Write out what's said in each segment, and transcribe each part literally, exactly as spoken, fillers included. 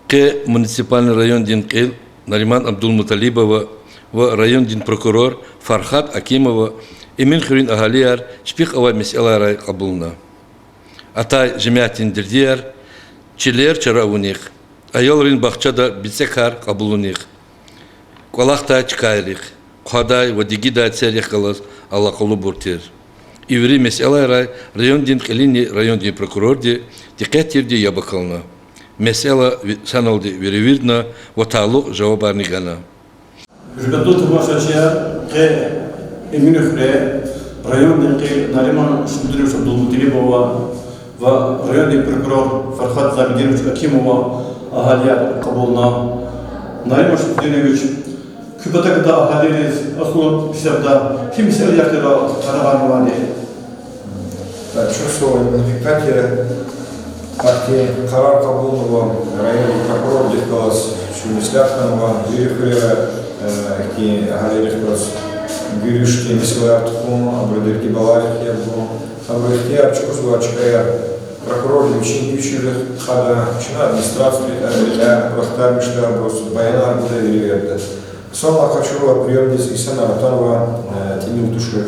Къе муниципальный райондин кьил Нариман Абдулмуталибова ва райондин прокурор Фархад Акимова Эминхуьруьн агьалияр чпихъ авай месэлайрай кьабулна. Атай жемятдин дердияр: чилер чара авунихъ, аялрин бахчада бицӀекар кьабулунихъ, кӀвалахдай чкайрихъ, хъвадай ва дигидай церехъ галаз алакъалубур тир. И вири месэлайрай райондин кьилини райондин прокурорди дикъет тирди яб акална. Месэла ви-, саналди веревирдна ва талукь жавабарни гана. Гьуьрметлу тамашачияр, къе Эминхуьре райондин кьил Нариман Шамсудинович Абдулмуталибова ва райондин прокурор Фархад Замидинович Акимова агьалияр кьабулна. Нариман Шамсудинович, куь патав гвай агьалийриз, ахлу писарда, гьи месэлаяр тир къарагъарнавайди? Так, чухсагъул, Эминхуьр кьилди ахьтин къарар кьабулнава, райондин прокурордихъ галаз чун меслят хьанва, вири хуьрера, э, ихьтин агьалийрихъ галаз гуьруьшди месэлаяр тухун, абуру дерди-балайрихъ яб гун, абуру ихтияр чӀугвазвай чкаяр прокурорди вичин гуьчуьрихъ кьада, чна администрациядин рекьяй, абуру ахтармишда, абуруз баянар гуда, вири верда. Сонал къачурла приёмдиз инсанар атанва, э, тӀимил тушир.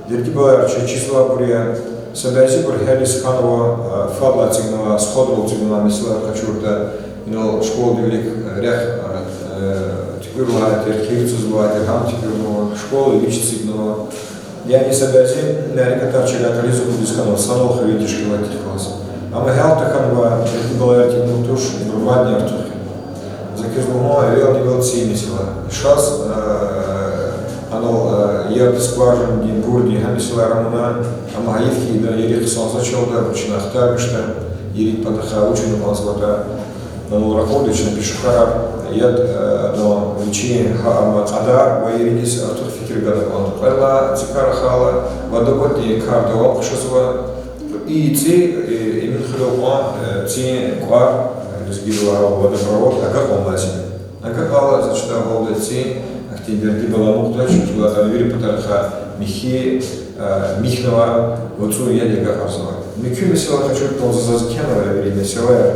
Дерди-балаяр чаз чизвайбур я, са бязибуру гьялиз хьанва, э, фадлай эцигнавай, сходрал эцигнавай месэлаяр къачуртӀа, инал школадин вилик, э, рехъ, э, туькӀуьр лагьай тир, хъирцӀуз лагьай тир, гьам туькӀуьрнава, школа вич эцигнава. Яни са бязи мярекатар чна кьилиз акъудиз хьанва, санал хуьруьн тешкилатдихъ галаз. Амма гьялта хьанва, дерди-балаяр тӀимил туш, ибуру мадни артух я. За квез лугьун, эвелни-эвел ци месэла. Чаз, э, анал, э, яб скважинадин, бурдин, гьа месэлаяр амуна, амма гьайиф хьи, идан ери хъсанзавачирла, чна ахтармишда, ерин патахъай вуч авуна кӀанзаватӀа. Анал рахуду чна пешекарар, яд, э, адан вичин гьа-, ама кьадар ва еридиз артух фикир гана кӀанда. Кьвед лагьай цикар ахъайла, водоводдин кар давам хъжезва, и ци, э, Эминхуьрел кьван, э, цин кӀвар, э, лезгийрилай водопровод, агакьун лазим я. Агакьайла, значит, гьалда ци, ахьтин дерди-бала амукьдач, чула вири патарихъай михьи, э, михьнава, вацӀун яд агакьарзава. Муькуь месэла къачуртӀа, заз кхьенва вири месэлаяр.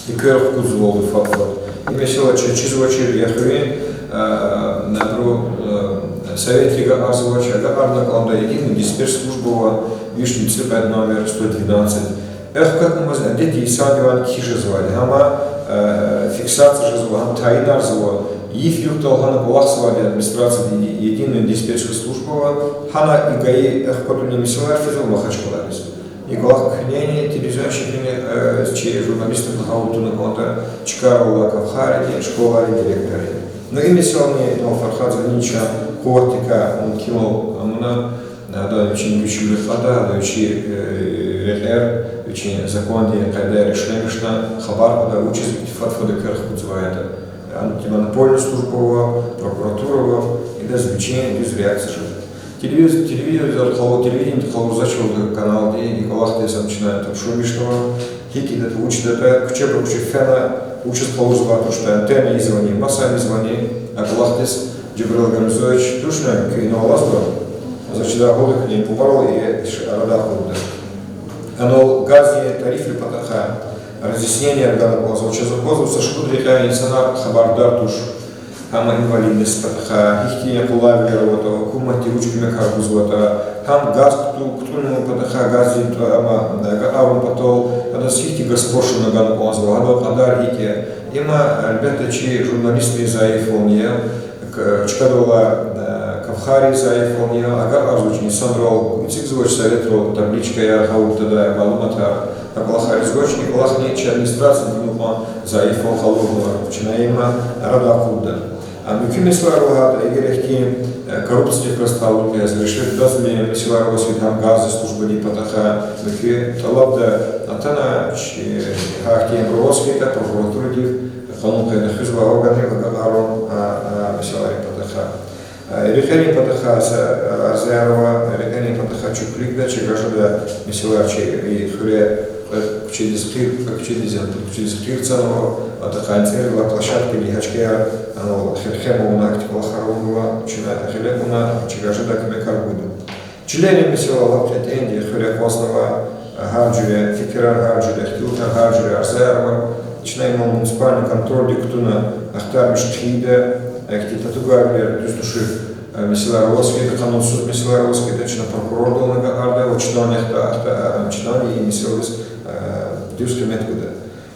И квел хкудзавалда фад-фад. И месэла чаз чизвачир, я хуьруьн, э, абуру, э, советри агакьарзавач, агакьарна кӀанда, единый диспетч служба ава, вишни цӀикьвед номер, сто двенадцать. Эхкатнамаз адетдин инсандивай кхьиз жезвайди, гьама, э, фиксация жезва, гьам тайинарзава, йиф-югъ талгьана кӀвалахзавайди администрациядин единый диспетчерская служба ава, гьана и ГАИ эхкатунин месэлаяр физва Махачкъаладиз. И кӀвалах куьнени, телевизионщикни, э, чи журналистриз гьавуд туна кӀанда, чкайрал алай кавхарри, школайрин директорри. Ну, и месэлани, ну, Фархад Замидиновичан къуватдикай мумкинвал амуна, ада вичин гуьчуьрихъ кьада, ада вичи, э, рекьер, вичин закондин къайдаяр ишлемишна, хабар кьада, вучиз ихьтин фад-фад квел хкудзавай ятӀа. Антимонопольный служба ава, прокуратура ава, идаз вичин дуьз реакция жеда. Телевиз-, телевизор къалур, телевидениеди къалурзавачирла каналди и кӀвалахдиз ам чна тапшурмишнава, гьикӀ ятӀа, вуч ятӀа, куьчебуру куьче фена, вучиз къалурзавай туштӀа, антенна ийизвани, маса ийизвани, а кӀвалахдиз, Жабраил Гамзатович, тушни куьн алазва, за чидай гьалда куьне пукьарал и иш арадай акъудда. Анал газдин тарифрин патахъай разъяснение гана кӀанзава, чаз аквазва са шумуд рекьяй инсанар хабардар туш. Гьам инвалидность патахъай, гьихьтин къулайвилер аватӀа, гьукуматди вуч куьмекар гузватӀа, гьам газ куту-, кутӀунин патахъай, газдин тӀва-, ама, агакьарун патал, адаз гьихьтин госпошлина гана кӀанзава, гьадан кьадар гьикӀ я. Има, гьелбетда, чи журналистдин зайифвални я, к-, чкадал алай, э, кавхаррин зайифвални я, агакьарзавач инсанрал, эцигзавач советрал табличкаяр, гьа гьуьртада малуматар, а кӀвалахар ийизвач, и кӀвалахни чи администрациядин кьван зайифвал къалурнава, чна има арадай акъудда. А муькуь месэлаяр лагьайтӀа, эгер ихьтин, э, коррупциядихъ галаз талукь яз, ришвет гузвай месэлаяр аваз, гьам газдин службадин патахъай, муькуь тӀалабда атана, чи, гьахьтин абур аваз хьайитӀа, прокуратурадив, къанун къайдада хуьзвай органрив агакьарун, а, а, месэлайрин патахъай. А, рекьерин патахъай са, а, арзаяр ава, рекьерин патахъай чуьхуьрикда, чка жеда месэлаяр чи и хуьре, кьве куьчедиз хъир, кьве куьчедиз, я пуд куьчедиз хъирцанва, атӀа къанни цӀерид лагьай площадкадин гьа чкаяр, анал херхемална, ахьтин кӀвалахар авунва, чна гъиле кьуна, чка жеда, куьмекар гуда. Чилерин месэла лап кьетӀенди хуьре акъвазнава, гьар жуьре фикирар, гьар жуьре ихтилатар, гьар жуьре арзаяр ава. Чна им муниципальный контрольдик кутуна, ахтармиш хъийида, э, ихьтин татугайвилер, дуьз тушир, э, месэлаяр аваз хьайитӀа, къанунсуз месэлаяр аваз хьайитӀа, чна прокурордални агакьарда ва чнани ахта-, ахта-, э, чнани и месэладиз, э, дуьз къимет гуда.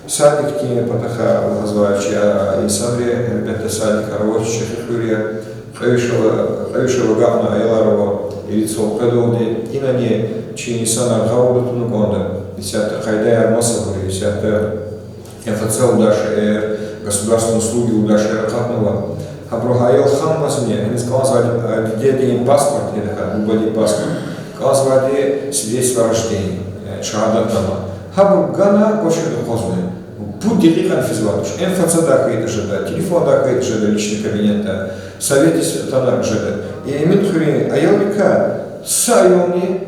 Садикдин патахъай лугьузвай чи, э, инсанри, гьелбетда, садикар авач чӀехи хуьр я, кьве вишев, кьве вишев агакьна аялар ава ирид-сад къведалди, инани чи инсанар гъавурда туна кӀанда, исятда къайдаяр масабур я, исятда МФЦ лугьудай шейэр, государственные услуги лугьудай шейэр акъатнава. Гьабуру гьа аял ханмазни, гьаниз кӀанзавайди, э, дидедин паспорт, яни гьа бубадин паспорт, кӀанзавайди свидетельство о рождении, э, шагьадатнама. Гьабур гана, очередь акъвазна. Пуд декьикьани физвайди туш. МФЦ-дай хьайитӀа жеда, телефондай хьайитӀа жеда, личный кабинетда, советдиз атана жеда. И Эминхуьруьн аялрикай са аялни,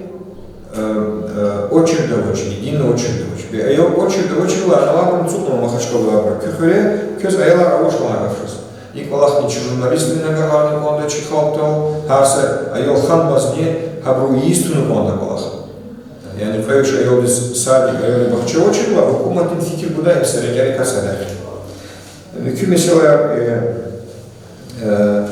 э, э, очередь авач, единый очередь авач. Бес аял очередь авачирла, аналарни ацукьнава Махачкъаладай абур. Куь хуьре квез аялар авач лагьана гаф жез. И кӀвалахни чи журналистри агакьарна кӀанда чи халкьдал, гьар са аял ханмазни гьабуру ийиз туна кӀанда кӀвалах. Яни кьве виш аялдиз садик, аялрин бахча авачирла, гьукуматдин фикир гудай им са рекьерикай са рехъ. Муькуь месэлаяр, э, э,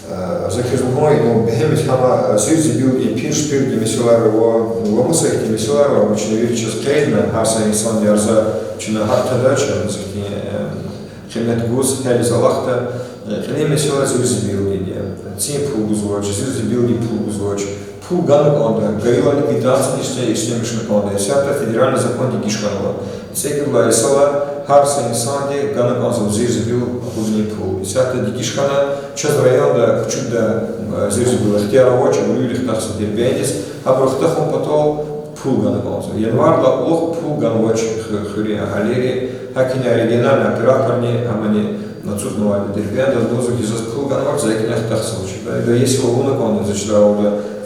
э, за квез лугьун, ну, бегьем гьама, э, зирзибилдин, пир-шпирдин месэлаяр ва, ва маса ихьтин месэлаяр ава, вучиз вири чаз къейдна, гьар са инсандин арза чна гьакӀ тадач, чаз ихьтин, э, къимет гуз, гьелиз алахъда, э, кьилин месэла зирзибилдин я. Цин пул гузвач, зирзибилдин пул гузвач. Пул гана кӀанда, гайилани квитанция ишлемишна кӀанда. Исятда федеральный закон дегиш хьанва. ЦӀегьуьллай йисалай гьар са инсанди гана кӀанзава зирзибил акъудунин пул. Исятда дегиш хьана, чаз районда кучукдай, э, зирзибил ихтияр авач, абур вири хтахзава Дербентдиз, гьабур хтахун патал пул гана кӀанзава. Январдилай кьулухъ пул ганвач ху-, хуьруьн агьалийри, гьакӀни региональный операторни, гьамани ацукьнавайди Дербентда, лугьузва хьи, заз пул ганвач, за икӀ хтахзавач. Ида, ида если авуна кӀанда, за чизвайвал,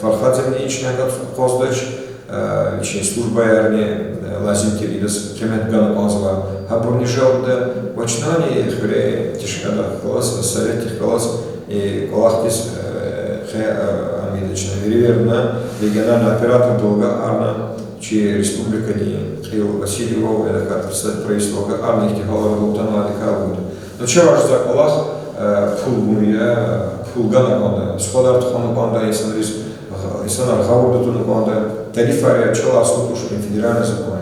Фархадзевни чна акъваздач, э, вичин службаярни, э, лазим тир идаз къимет гана кӀанзава. Гьабурни жалда, ва чнани хуьре тешкилатдихъ галаз, советдихъ галаз, и кӀвалахдиз, э, хе-, э, ам ийида чна вири верна, региональный оператордал агакьарна, чи республикадин кьил Васильевал, э, адакай представитель правительстводал агакьарна, ихьтин гьаларал атанвайдакай лугьуда. Ну, чавай жезвай кӀвалах, э, пул гун я, пул гана кӀанда, суьгьуьрар тухвана кӀанда инсанриз, инсанар гъавурда туна кӀанда, тарифар я, чалай аслу туш, им федеральный закон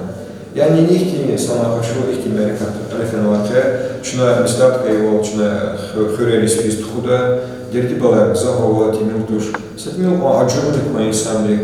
я. Яни ихьтин санал къачурла ихьтин мярекат кьиле фенвай къе, чна меслят хьайивал, чна ху-, хуьрерин список тухуда, дерди-балаяр гзаф ава, тӀимил туш. Са тӀимил кьван ажугъни квай инсанрик,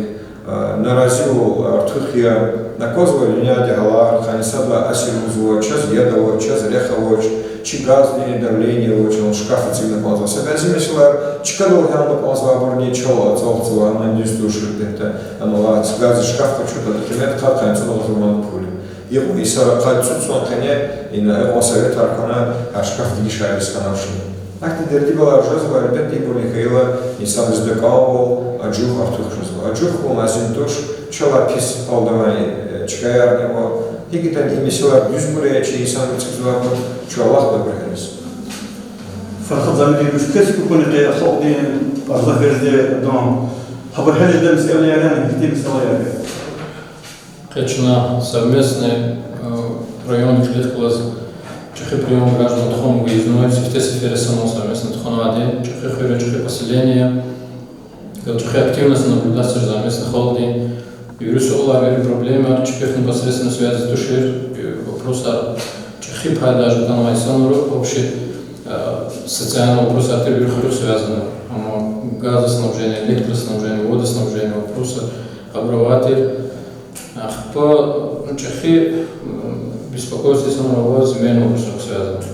э, наразивал артух я, аквазва дуьньядин гьалар, къанни садлай асир лугьузва, чаз яд авач, чаз рехъ авач, чи газдин давление авач, ана шкаф эцигна кӀанзава. Са бязи месэлаяр чкадал гьялна кӀанзавайбурни чал ацӀалахзава, ана дуьз туш, гьелбетда, ана лагьай газдин шкаф къачуда, ада къимет къад-къанни цӀуд агъзур ман пул я. Икьван йисара къад-цӀуд йисан къене ина икьван советар хьана, а шкаф дегишариз хьанвачни. Ахьтин дерди-балаяр жезва, гьелбетда, ибурни хьайила инсанриз дакӀанвал, ажугъ артух жезва. Ажугъ хьун лазим туш, чалай пис гьалда авай, э, чкаярни ава. ГьикӀ ятӀани и месэлаяр дуьзбур я, чи инсанри эцигзавайбур, чун алахъда абур гьялиз. Фархад Замирдинович, квез кукӀуна къе халкьдин арза-гьерза, адан, гьабур гьялиз жедай месэлаяр яни, гьихьтин месэлаяр я? Къе чна совместный, э, райондин кьилихъ галаз чӀехи приём граждан тухвана выездной, сифте сеферда санал совместно тухванвайди, чӀехи хуьре, чӀехи поселение, чӀехи активность наблюдаться совместно халкьдин. Вири суалар, вири проблемаяр чпихъ непосредственно связи тушир, э, вопросар чӀехи пайдаз атанвай инсанрин общий, э, социальный вопросар тир, вири хуьруьхъ связанный. Амма газоснабжение, электроснабжение, водоснабжение вопросар абуру авай тир. Ахпа, ну, чӀехи, м, беспокойство инсанрин ава земельный вопросрихъ связанный.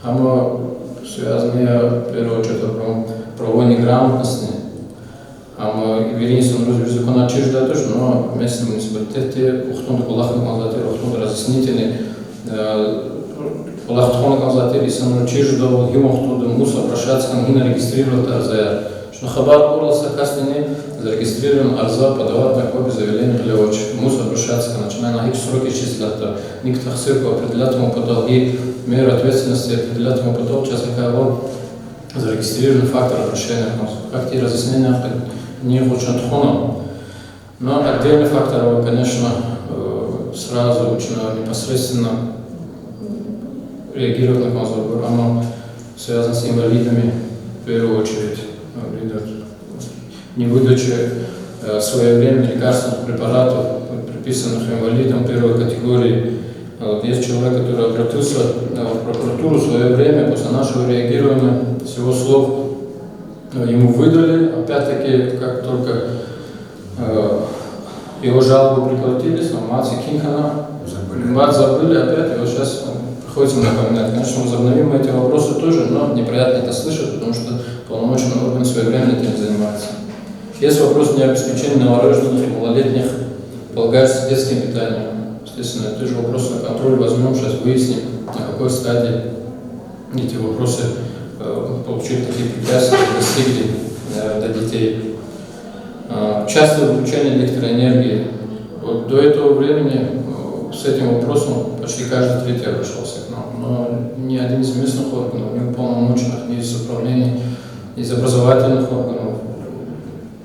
Амма связанный я, в первую очередь, прав-, правовой неграмотностьни. Амма вири инсанриз вири законар чир жедай туш, но местный муниципалитетди вахтунда кӀвалахна кӀанзавай тир, вахтунда разъяснительный, э, кӀвалах тухвана кӀанзавай тир, инсанриз чир жедайвал, гьи вахтунда мус обращаться хьана, гьина регистрировать арзаяр. Чна хабар кьурла са касдини: зарегистрирована арза, подавать на копию заявления гъиле авач, мус обращаться хьана, чна ина гьикӀ срок исчислятьда, ник тахсир квай определять авун патал, гьи мера ответственности определять авун патал чаз гьакӀ ава зарегистрированный факт обращения. Ахьтин разъяснение ахьтин ни гъвечӀи чна тухвана. Но отдельный фактор ава, конечно, э, сразу чна непосредственно Реагировать авуна кӀанзавайбур, амма связано с инвалидами, в первую очередь, инвалидов, невыдача, э, своевременно лекарственных препаратов, вот, приписанных инвалидам первой категории. А вот есть человек, который обратился, э, в прокуратуру в своё время, после нашего реагирования, с его слов, э, ему выдали, опять-таки, как только Э, его жалобы прекратились, но мад секин хьана, забыли. Мад забыли опять, и вот сейчас, э, приходится напоминать. Конечно, возобновим мы эти вопросы тоже, но неприятно это слышать, потому что полномочный орган своевременно этим не занимается. Есть вопрос необеспечения новорожденных и малолетних полагающихся детским питанием. Естественно, это тоже вопрос на контроль возьмём, сейчас выясним, на какой стадии эти вопросы, э, получили такие препятствия, достигли, э, до детей. А, частое выключение электроэнергии. Вот до этого времени, э, с этим вопросом почти каждый третий обращался к нам. Но ни один из местных органов, ни уполномоченных, ни из управлений, ни из образовательных органов,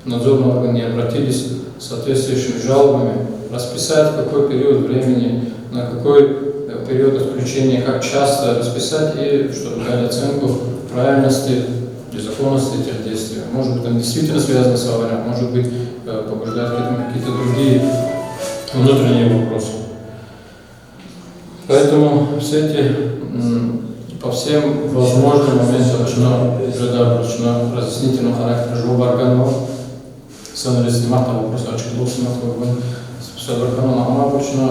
надзорные органы не обратились с соответствующими жалобами, расписать, в какой период времени, на какой, э, период отключения, как часто расписать, и чтобы дали оценку правильности и законности этих действий. Может быть, они действительно связаны с аварией, может быть, э, побуждают к этому какие-то другие внутренние вопросы. Поэтому все эти, м, по всем возможным моментам чна, да, чна разъяснительного характера жавабар ганва. Санрес снимать вопрос, а чего снимать вагон? Садвархана мама обычно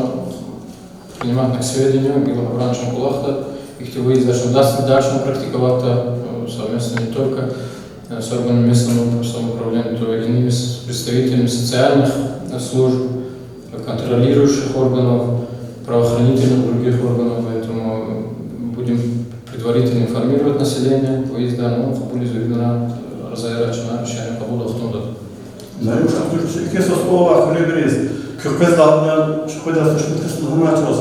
принимать на к сведению, гила обранчен кулахта, их ты выезжаешь, удастся дальше практиковать, э, совместно не только, э, с органами местного самоуправления, то и с представителями социальных, э, служб, контролирующих органов, правоохранительных, других органов, поэтому будем предварительно информировать население, выезда, ну, кабулиз уьгуьрна, э, разаяра чна решение кабул ахтунда. Нариман Шамсудинович, квез са суал ава хуьруьнбуруз, куь къвездални, чухведаз тушмит касна гьамачаз.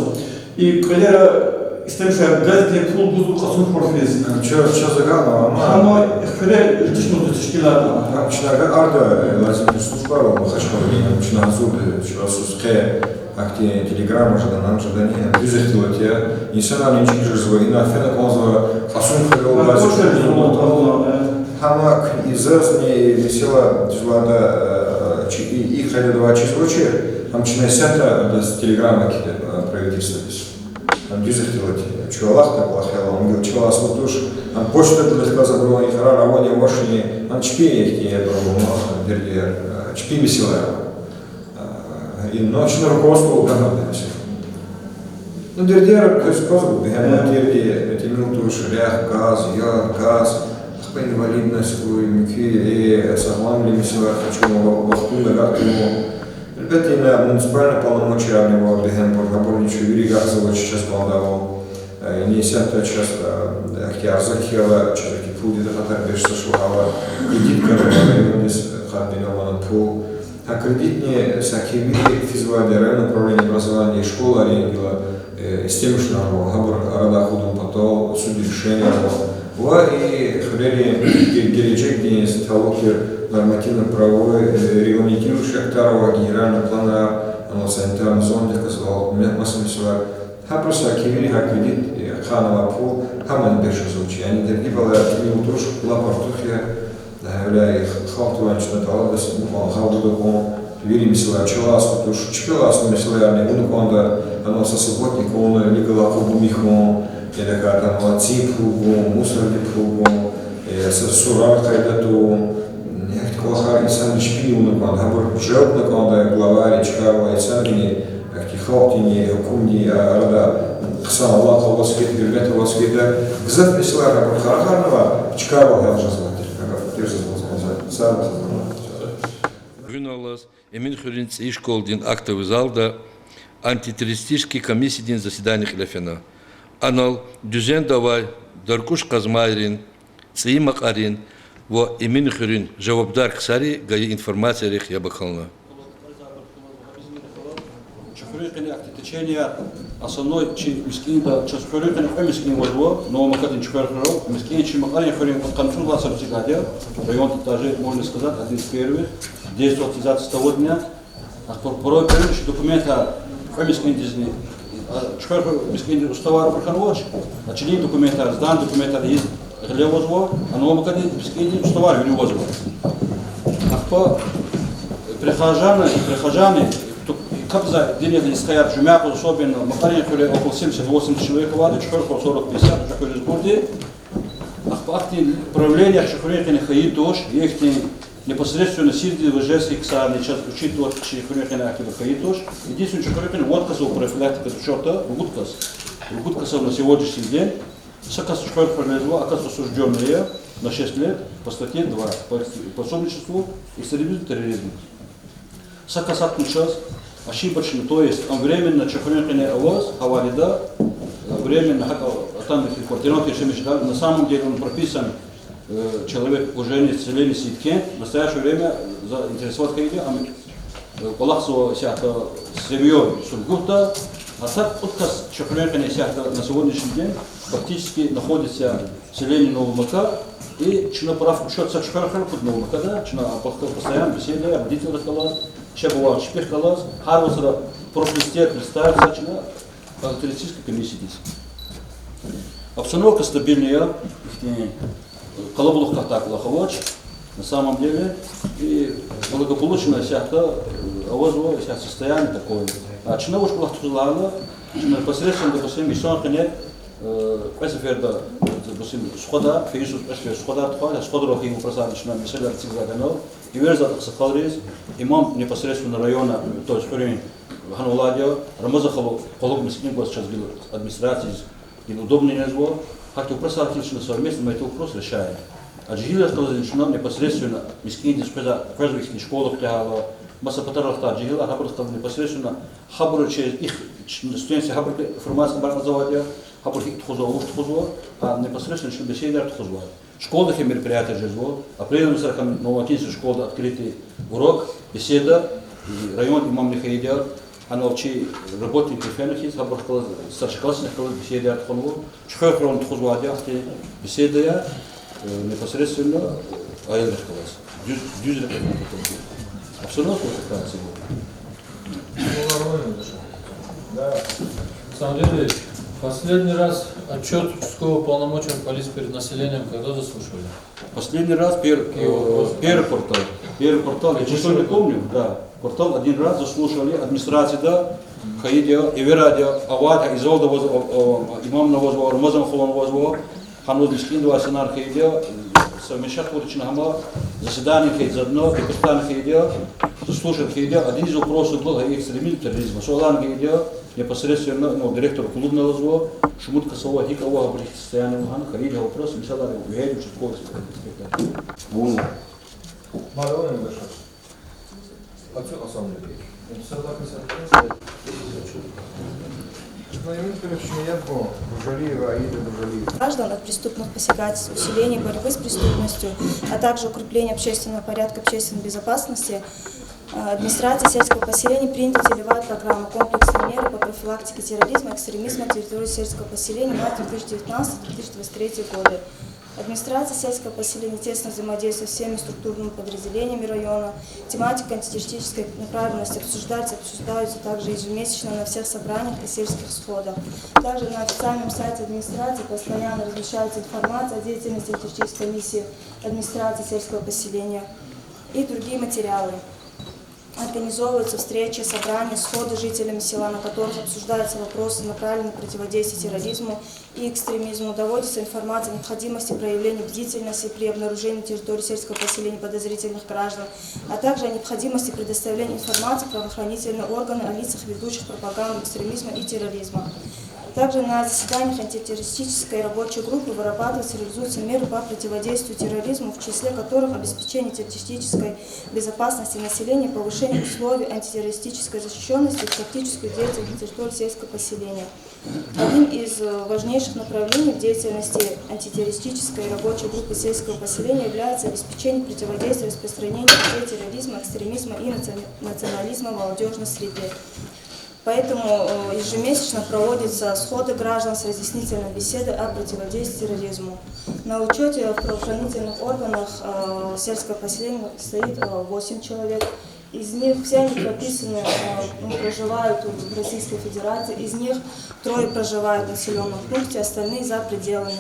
И кӀвалера истемишар газдин пул гуз кьасун хьурай хьиз. Ча, чаз агакьна, амма гьама хуьре иртишмуз тешкилатна. Гьам чна агакьарда, лазим службари ава Махачкъалада, гьам чна гьазурда, чаз къе ахьтин телеграмма жеда, нам жедани, дуьз ихтилат я. Инсанар инжит жезва, ина фена кӀанзава, кьасун хуьрел бази. Гьама и зазни месэла дуьз лагьайтӀа, э, чи и, и къайдада авай чизвачир, гьам чна исятда адаз телеграмма кхьида, э, правительстводиз. Гьам дуьз ихтилат я. Чун алахъда кӀвалах хьайила, гьам гила чалаз ава туш, гьам почтадилай хкажзавайбурун икьрар авани-авачни, гьам чпи ихьтин я, проблема, дердияр, э, чпи месэла я. А, и, ну, чна руководство гана, конечно. Ну, дердияр квез кваз бу, бегьем, э, дерди, э, тӀимил туш, рехъ, газ, яд, газ, ахпа инвалидность, муькуь, э, сагъламвилин месэлаяр къачун, ва-, вахтунда агакьун. Гьелбетда, ина муниципальный полномочиярни ава, бегьем пур, гьабурни чун вири гахзава, чаз кӀанда ава. Э, ина исятда чаз, э, ихтияр за кхьейла, чаз ахьтин пул диде кьатӀар бес са шугьала, кредит кьазва райондиз, э, къад бинавална пул. Гьа кредитни саки вири физвайди районное управление образования, школайрин гила, э, истемишунар ава, гьабур арада акъудун патал суд решенияр ава. Ва и хуьрерин ге-, гележегдиз талукь тир нормативно-правовой, э, регламентирующий актар ава, генеральный планар, ана санитарный зонадихъ галаз ва ме-, маса месэлаяр. Гьабуруз саки вири гьа кредит, э, хъанвай пул, гьамани бес жезвач. Яни дерди балаяр тӀимил туш, лап артух я. Гьавиляй халкьдивай чна тӀалабзава, мукьвал гъавурда кьун, вири месэлаяр чалаз ава туш, чпелай са месэлаярни авуна кӀанда, ана са субботник авуна, вилик галаз акъудун михьун, я тахьайтӀа ана цин пул гун, мусордин пул гун, э, са сурар къайда тавун, гьахьтин кӀвалахар инсанри чпини авуна кӀанда, гьабур желбна кӀанда главайри, чкайрилай инсанрини, ахьтин халкьдини, гьукумдин арада хъсан алакъа аваз хьайитӀа, гьуьрмет аваз хьайитӀа, гзаф месэлаяр гьабур хьарахарнава, чкайрилай гьялзавайди, гьабур тирзаваз. Гуьналлаз Эминхуьруьн цӀийи школадин актовый залда антитеррористический комиссиядин заседание кьиле фена. Анал дуьзенда авай Даркуш Къазмайрин, ЦӀийи Макьарин ва Эминхуьруьн жавабдар ксари гайи информациярихъ яб акална. Чи хуьруьн къене ахьтин течение, основной чи мискӀинда, чаз хуьруьн къене кьве мискӀин авазва, Новомакадин, чи хуьр-, хуьр, мискӀин чи Макьарин хуьруьн къанцӀурай са мискӀин я, районда даже, можно сказать, один из первых, действовать из сто дня. А по-, порой передача документа кьве мискӀиндизни, Чухверхуь мискӀиндин уставар абур хьанвач, а чилин документар, сданный документар ийиз гъиле авазва, а Новомакади мискӀиндин уставар вири авазва. Ахпа прихожане, прихожане, капза динедин стхаяр жуьмя къуз особенно, Макьарин хуьре около семьдесят-восемьдесят человек авайди, Чухверхуьре сорок-пятьдесят, Чухверхуьриз гурди. Ахпа ахьтин правление Чухверхуьруьн къене хьайи туш, ихьтин непосредственно сирдиз важес хьи ксарни чаз учитывать, Чухверхуьруьн къене ахьтинбур хьайи туш. Единственное, Чухверхуьруьн къене водка зав профилактика зав чарта, ругуд кас. Ругуд касаз на сегодняшний день. Са кас Чухверхуьре лезва, а кас осуждённый я на шесть лет по статье два, по пособничеству экстремизму, терроризму. Са кас атун чаз, ошибочно, то есть ам временно Чухверхуьруьн къене аваз, гьавалида, временно гьакӀ атана хьи квартиран тешемиш гьал, на самом деле он прописан, человек уже не селение Сидкент, в настоящее время заинтересовать хьайиди, ам кӀвалахзава исятда с семьёй Сургутда, а так кьуд кас Чухверхуьруьн къене исятда на сегодняшний день фактически находится селение Новомака, и чна прав учёт са Чухверхуьре пуд Новомакада, чна а пахта постоянно беседа, родителрихъ галаз, чеб авай чпихъ галаз, гьар вацра профлистер представить са чна, а, туристической комиссиядиз. Обстановка стабильная, ихьтин къалабулух катакӀ лахавач, на самом деле, и благополучно исятда авазва, исятда состояние такое. А чна вуч кӀвалах тухуз лагьайла, чна непосредственно, допустим, инсан къене кьве сеферда, допустим, Сухвада, фейи йисуз кьве сефер Сухвадар тухвайла, Сухвадарал хьайи вопросарни чна месэлаяр эцигзавайди я, эверзавайди я агъсакъалриз, имам непосредственно района, то есть хуьруьн, гьанал алайди я, Рамазан халу къуллугъ мискӀин гваз чаз гила администрациядиз, гила удобно я лугьузва, гьахьтин вопросар хьиз чна совместно мы этот вопрос решаем. А жегьилрихъ галаз чна непосредственно мискӀиндиз къвезва, къвезва ихьтин школа къегьайла, маса патарихъ галай жегьилар, гьабурухъ галаз непосредственно гьабуру чиз, их, студентриз гьабуру информация хабар кьазвайди я, гьабур гьикӀ тухузва, вуч тухузва, а непосредственно чна беседаяр тухузвайди. Школада хьи мероприятие жезва, апрелдин сарахъ Новоакинское школада открытый урок, беседа, и район имамни хьайиди я, гьанал чи работникрин фена хьиз, гьабурухъ галаз, старшеклассникрихъ галаз беседаяр тухванва, Чухверхуьрел тухузвайди я ахьтин беседаяр, непосредственно аялрихъ галаз. Дуьз, дуьз рекье тухузвайди я. Обстановка вот такая сегодня. Да. Александр Андреевич, последний раз отчёт участкового уполномоченного полиции перед населением когда заслушивали? Последний раз пер-, Какие вопросы? Первый квартал. Первый квартал, я число не помню, да. Квартал один раз заслушали, администрацияда хьайиди я, эверайди я, авайди я, Изалда аваз, имамни авазва, Рамазан халуни авазва, гьанал мискӀинда авай инсанар хьайиди я, совмещать авурди чна гьам, заседание хьайиди я, депутатарни хьайиди я, заслушали хьайиди я, один из вопросов был экстремизм, терроризм. Суаларни хьайиди я, непосредственно, ну, директор клубни алазва, шумуд кас ава, гьикӀ ава, гьабурун состояние лагьана, хьайиди я вопрос, мисал яз, вегьейди участковый инспектор. Вун. Мадалин башар. Отсюда на самом деле. Граждан от преступных посягательств, усиления борьбы с преступностью, а также укрепления общественного порядка, общественной безопасности, э, администрацией сельского поселения принята целевая программа «Комплексные меры по профилактике терроризма и экстремизма на территории сельского поселения на две тысячи девятнадцатый — две тысячи двадцать третий годы». Администрация сельского поселения тесно взаимодействует со всеми структурными подразделениями района. Тематика антитеррористической направленности обсуждается, обсуждается также ежемесячно на всех собраниях и сельских сходах. Также на официальном сайте администрации постоянно размещается информация о деятельности антитеррористической миссии администрации сельского поселения и другие материалы. Организовываются встречи, собрания, сходы с жителями села, на которых обсуждаются вопросы, направленные на противодействие терроризму и экстремизму, доводится информация о необходимости проявления бдительности при обнаружении на территории сельского поселения подозрительных граждан, а также о необходимости предоставления информации в правоохранительные органы о лицах, ведущих пропаганду экстремизма и терроризма. Также на заседаниях антитеррористической рабочей группы вырабатываются и реализуются меры по противодействию терроризму, в числе которых обеспечение террористической безопасности населения, повышение условий антитеррористической защищённости и практическую деятельность на территории сельского поселения. Одним из, э, важнейших направлений в деятельности антитеррористической рабочей группы сельского поселения является обеспечение противодействия распространению идей терроризма, экстремизма и наци-, национализма в молодёжной среде. Поэтому, э, ежемесячно проводятся сходы граждан с разъяснительной беседой о противодействии терроризму. На учёте в правоохранительных органах, э, сельского поселения стоит, э, восемь человек. Из них все они прописаны, э, ну, проживают в Российской Федерации. Из них трое проживают в населённом пункте, остальные за пределами.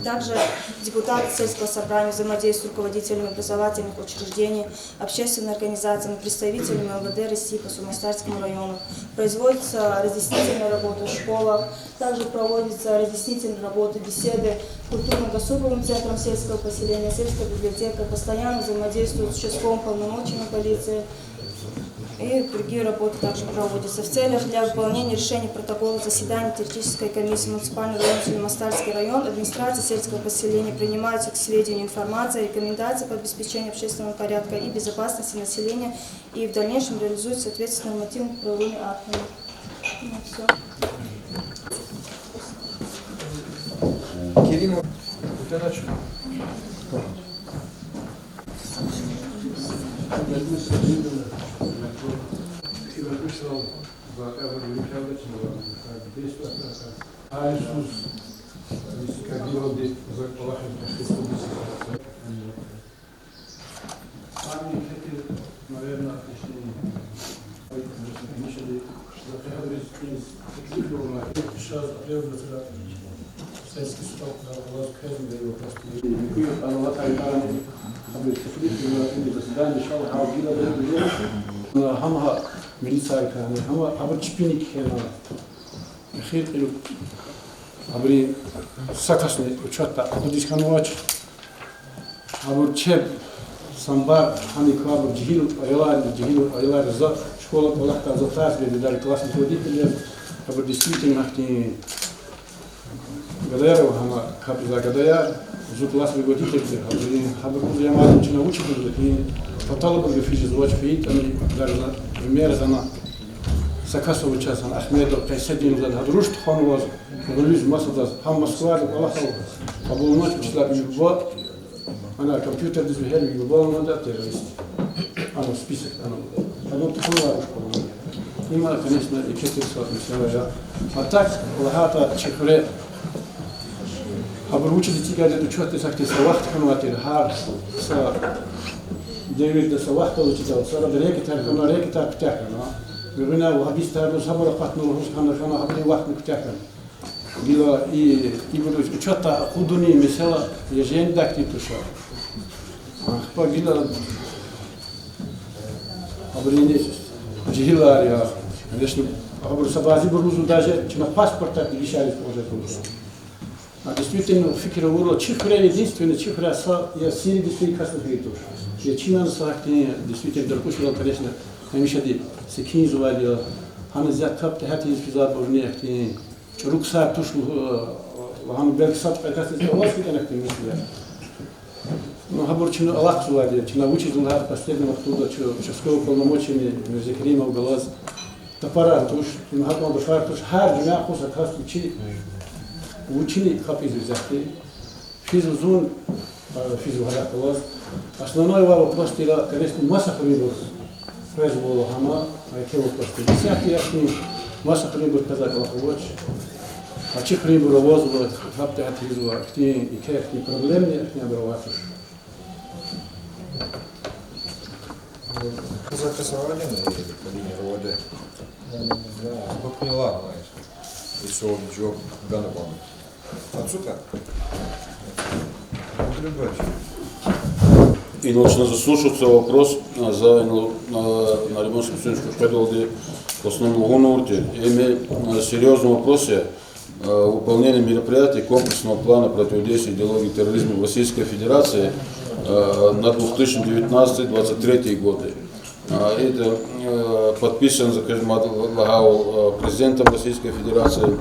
Также депутаты сельского собрания взаимодействуют с руководителями образовательных учреждений, общественными организациями, представителями МВД России по Сулейман-Стальскому району. Производится разъяснительная работа в школах, также проводится разъяснительная работа, беседы культурно-досуговым центром сельского поселения, сельской библиотекой, постоянно взаимодействуют с участковым полномочиями полиции. И другие работы также проводятся. В целях для выполнения решений протокола заседания территориальной комиссии муниципального района Сулейман-Стальский район администрации сельского поселения принимается к сведению информация, рекомендации по обеспечению общественного порядка и безопасности населения и в дальнейшем реализуется в соответствии с нормативно-правовыми актами. Ну, всё. Керимов, у тебя начали? Гьама милицайрикай, гьама абур чпини кхьена. Эхир кьил абурин са касни учётда акъудиз хьанвач. Абур чеб самбар гьаник абур жегьил аялар, жегьил аялар за школа кӀвалахдай за тарс гайиди, даже классный руководитель яз, абур действительно ахьтин гадаяр ава, гьама капӀзавай гадаяр, зун классный руководитель тир, гьабурин, гьабур кузя мадни чна вучиз лугьуда, и патал абурги физ жезвач, фейитӀани, даже пример гана, са кас ава чаз, гьана Ахмедов Къайсадин лугьудай, гьада руш тухванваз, гъуьлуьз масадаз, гьам Москвада кӀвалахал кьабулнач, вучиз лагьайтӀа ви буба, ана компьютердиз вегьер, ви буба лагьана террорист. Ана список, ана. Адан тухванвай руш кьабулна. Има, конечно, и четыре сот месэла я. А так, лагьайтӀа чи хуьре, гьабур вучиз эцигайди учётдиз, ахьтин са вахт хьанвай тир, гьар са девирда са вахт алучидал, сарада рекетар хьана, рекетар куьтягь хьана. Гуьгъуьна вагьабистар лугьуз гьабур акъатна лугьуз хьана, хьана, гьабурун вахтни куьтягь хьана. Гила и, ибуруз учётдай акъудунин месэла я жендакди туш. Ахпа гила абурини жегьилар я. Конечно, абуру са бязибур лугьузва, даже чна паспортар дегишариз кӀанзава. А действительно, фикир авурла, чи хуьре единственный, чи хуьре са я сиридиз фейи касни хьайи туш. Я чинан са ахьтин действительно даркьушрал, конечно, гьамишади секинзавайди я. Гьана зят кап тегьат ийиз физвайбурни ахьтин чӀуру ксар туш лугьу, лагьана белки сад-кьве касдиз аваз хьайитӀани ахьтин месэла. Ну, гьабур чна алахъзавайди я, чна вучиз лагьайтӀа последний вахтунда чи участковый уполномоченный Мирзекеримов галаз тапарар туш, им гьакӀан башар туш, гьар жуьмя къуз а касди чи вучини капӀ ийиз везехъди. Физва зун, а, физва гьадахъ галаз. Основной вай вопрос тир, конечно, маса хуьруьнбур къвезва гьама, а еке вопрос тир. Исятда яхцӀурни маса хуьруьнбур къвезвай кӀвалах авач. А чи хуьруьнбур авазва, гьаб тегьат ийизва, ихьтин, еке ихьтин проблемный, ихьтин абур авай туш. Записывали мы или по линии РОВД? Да. Бакунила, знаешь. И всё, ничего, Ганабан. Отсюда? Андрей Иванович. Инал чна заслушаться вопрос, а, за инал, а, Нариман Шамсунович къведалди в основном лугьун авурди. Эм, а, серьёзный вопрос я. Э, выполнение мероприятий комплексного плана противодействия идеологии терроризма в Российской Федерации, э, на две тысячи девятнадцатый двадцать третий годы. А, это, э, подписан, за кожмад лагьайвал, э, президентом Российской Федерации.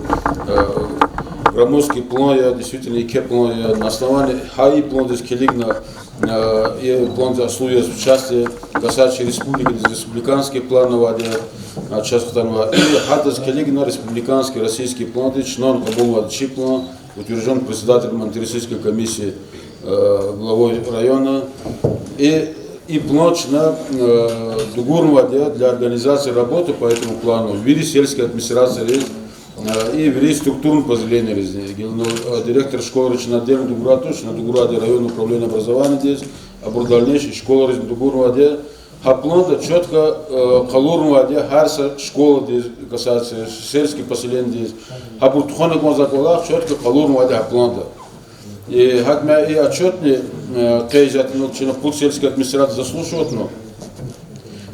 Э, громоздкий план я, действительно, еке план я, на основании гьа и пландиз килигна, э, и пландиз аслу яз в части, касающийся республики, республиканский план авайди я, а, часть хтанва. И гьадаз килигна республиканский российский пландиз чна кьабулнавай чи план, утверждён председателем антитеррористической комиссии, э, главой района. И, и план чна, э, дугурнавайди я для организации работы по этому плану вири сельские администрациийриз, э, и вири структурный подразделениейриз. Гила, ну, э, директор школайриз чна отдельно дугурай туш, чна дугурайди я районное управление образованиедиз, абур дальнейший школайриз дугурнавайди я. Гьа планда чётко, э, къалурнавайди я гьар са школадиз, касается сельский поселениедиз. Гьабур тухвана кӀанзавай кӀвалах чётко къалурнавайди я гьа планда. И гьакӀ ма и отчётни, э, къейд ийизва, ну, чна пуд сельская администрация заслушиватьна.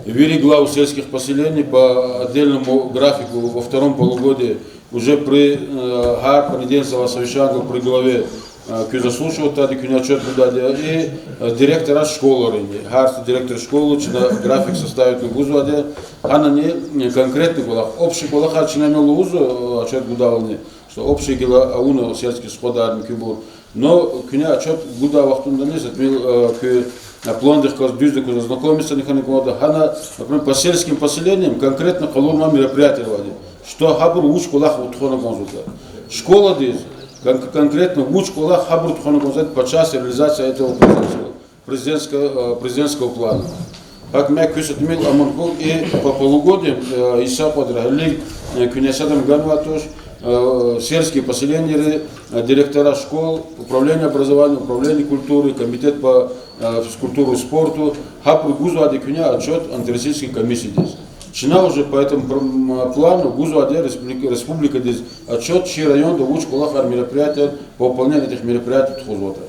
Вири главы сельских поселений по отдельному графику во втором полугодии уже при, э, гьар понедельник совещание при главе, э, куьн заслушиватьди, куьне отчёт гудайди, и, э, директора школайрини. Гьар са директор школы чна график составитьна гузвайди, гьанани, э, конкретный кӀвалах, общий кӀвалахар чна лугьузва, э, отчёт гудайлани, что общий гила авуна сельский сходар муькуьбур. Но куьне отчёт гудай вахтундани, затмил, э, куь, э, пландихъ галаз дуьздаказ ознакомиться хьана кӀанда, гьана, например, по сельским поселениям конкретно къалурнавай мероприятиеяр авайди. Что гьабур вуч кӀвалах тухвана кӀанзаватӀа. Школадиз кон-, конкретно вуч кӀвалах гьабур тухвана кӀанзаватӀа по части реализации этого президентского, э, президентского плана. ГьакӀ ма куь са тӀимил аман хьухь и по полугодиям, э, и са кьвадра гьелелиг, э, куьне садан ганвай туш, э, сельские поселениейри, э, директора школ, управление образования, управление культуры, комитет по, э, физкультуре и спорту, гьабур гузвайди куьне отчёт антитеррористической комиссиядиз. Чна уже по этому пр-, м, плану гузвайди республика-, республикадиз отчёт, чи районда вуч кӀвалахар, мероприятия, по выполнению этих мероприятий тухузватӀа.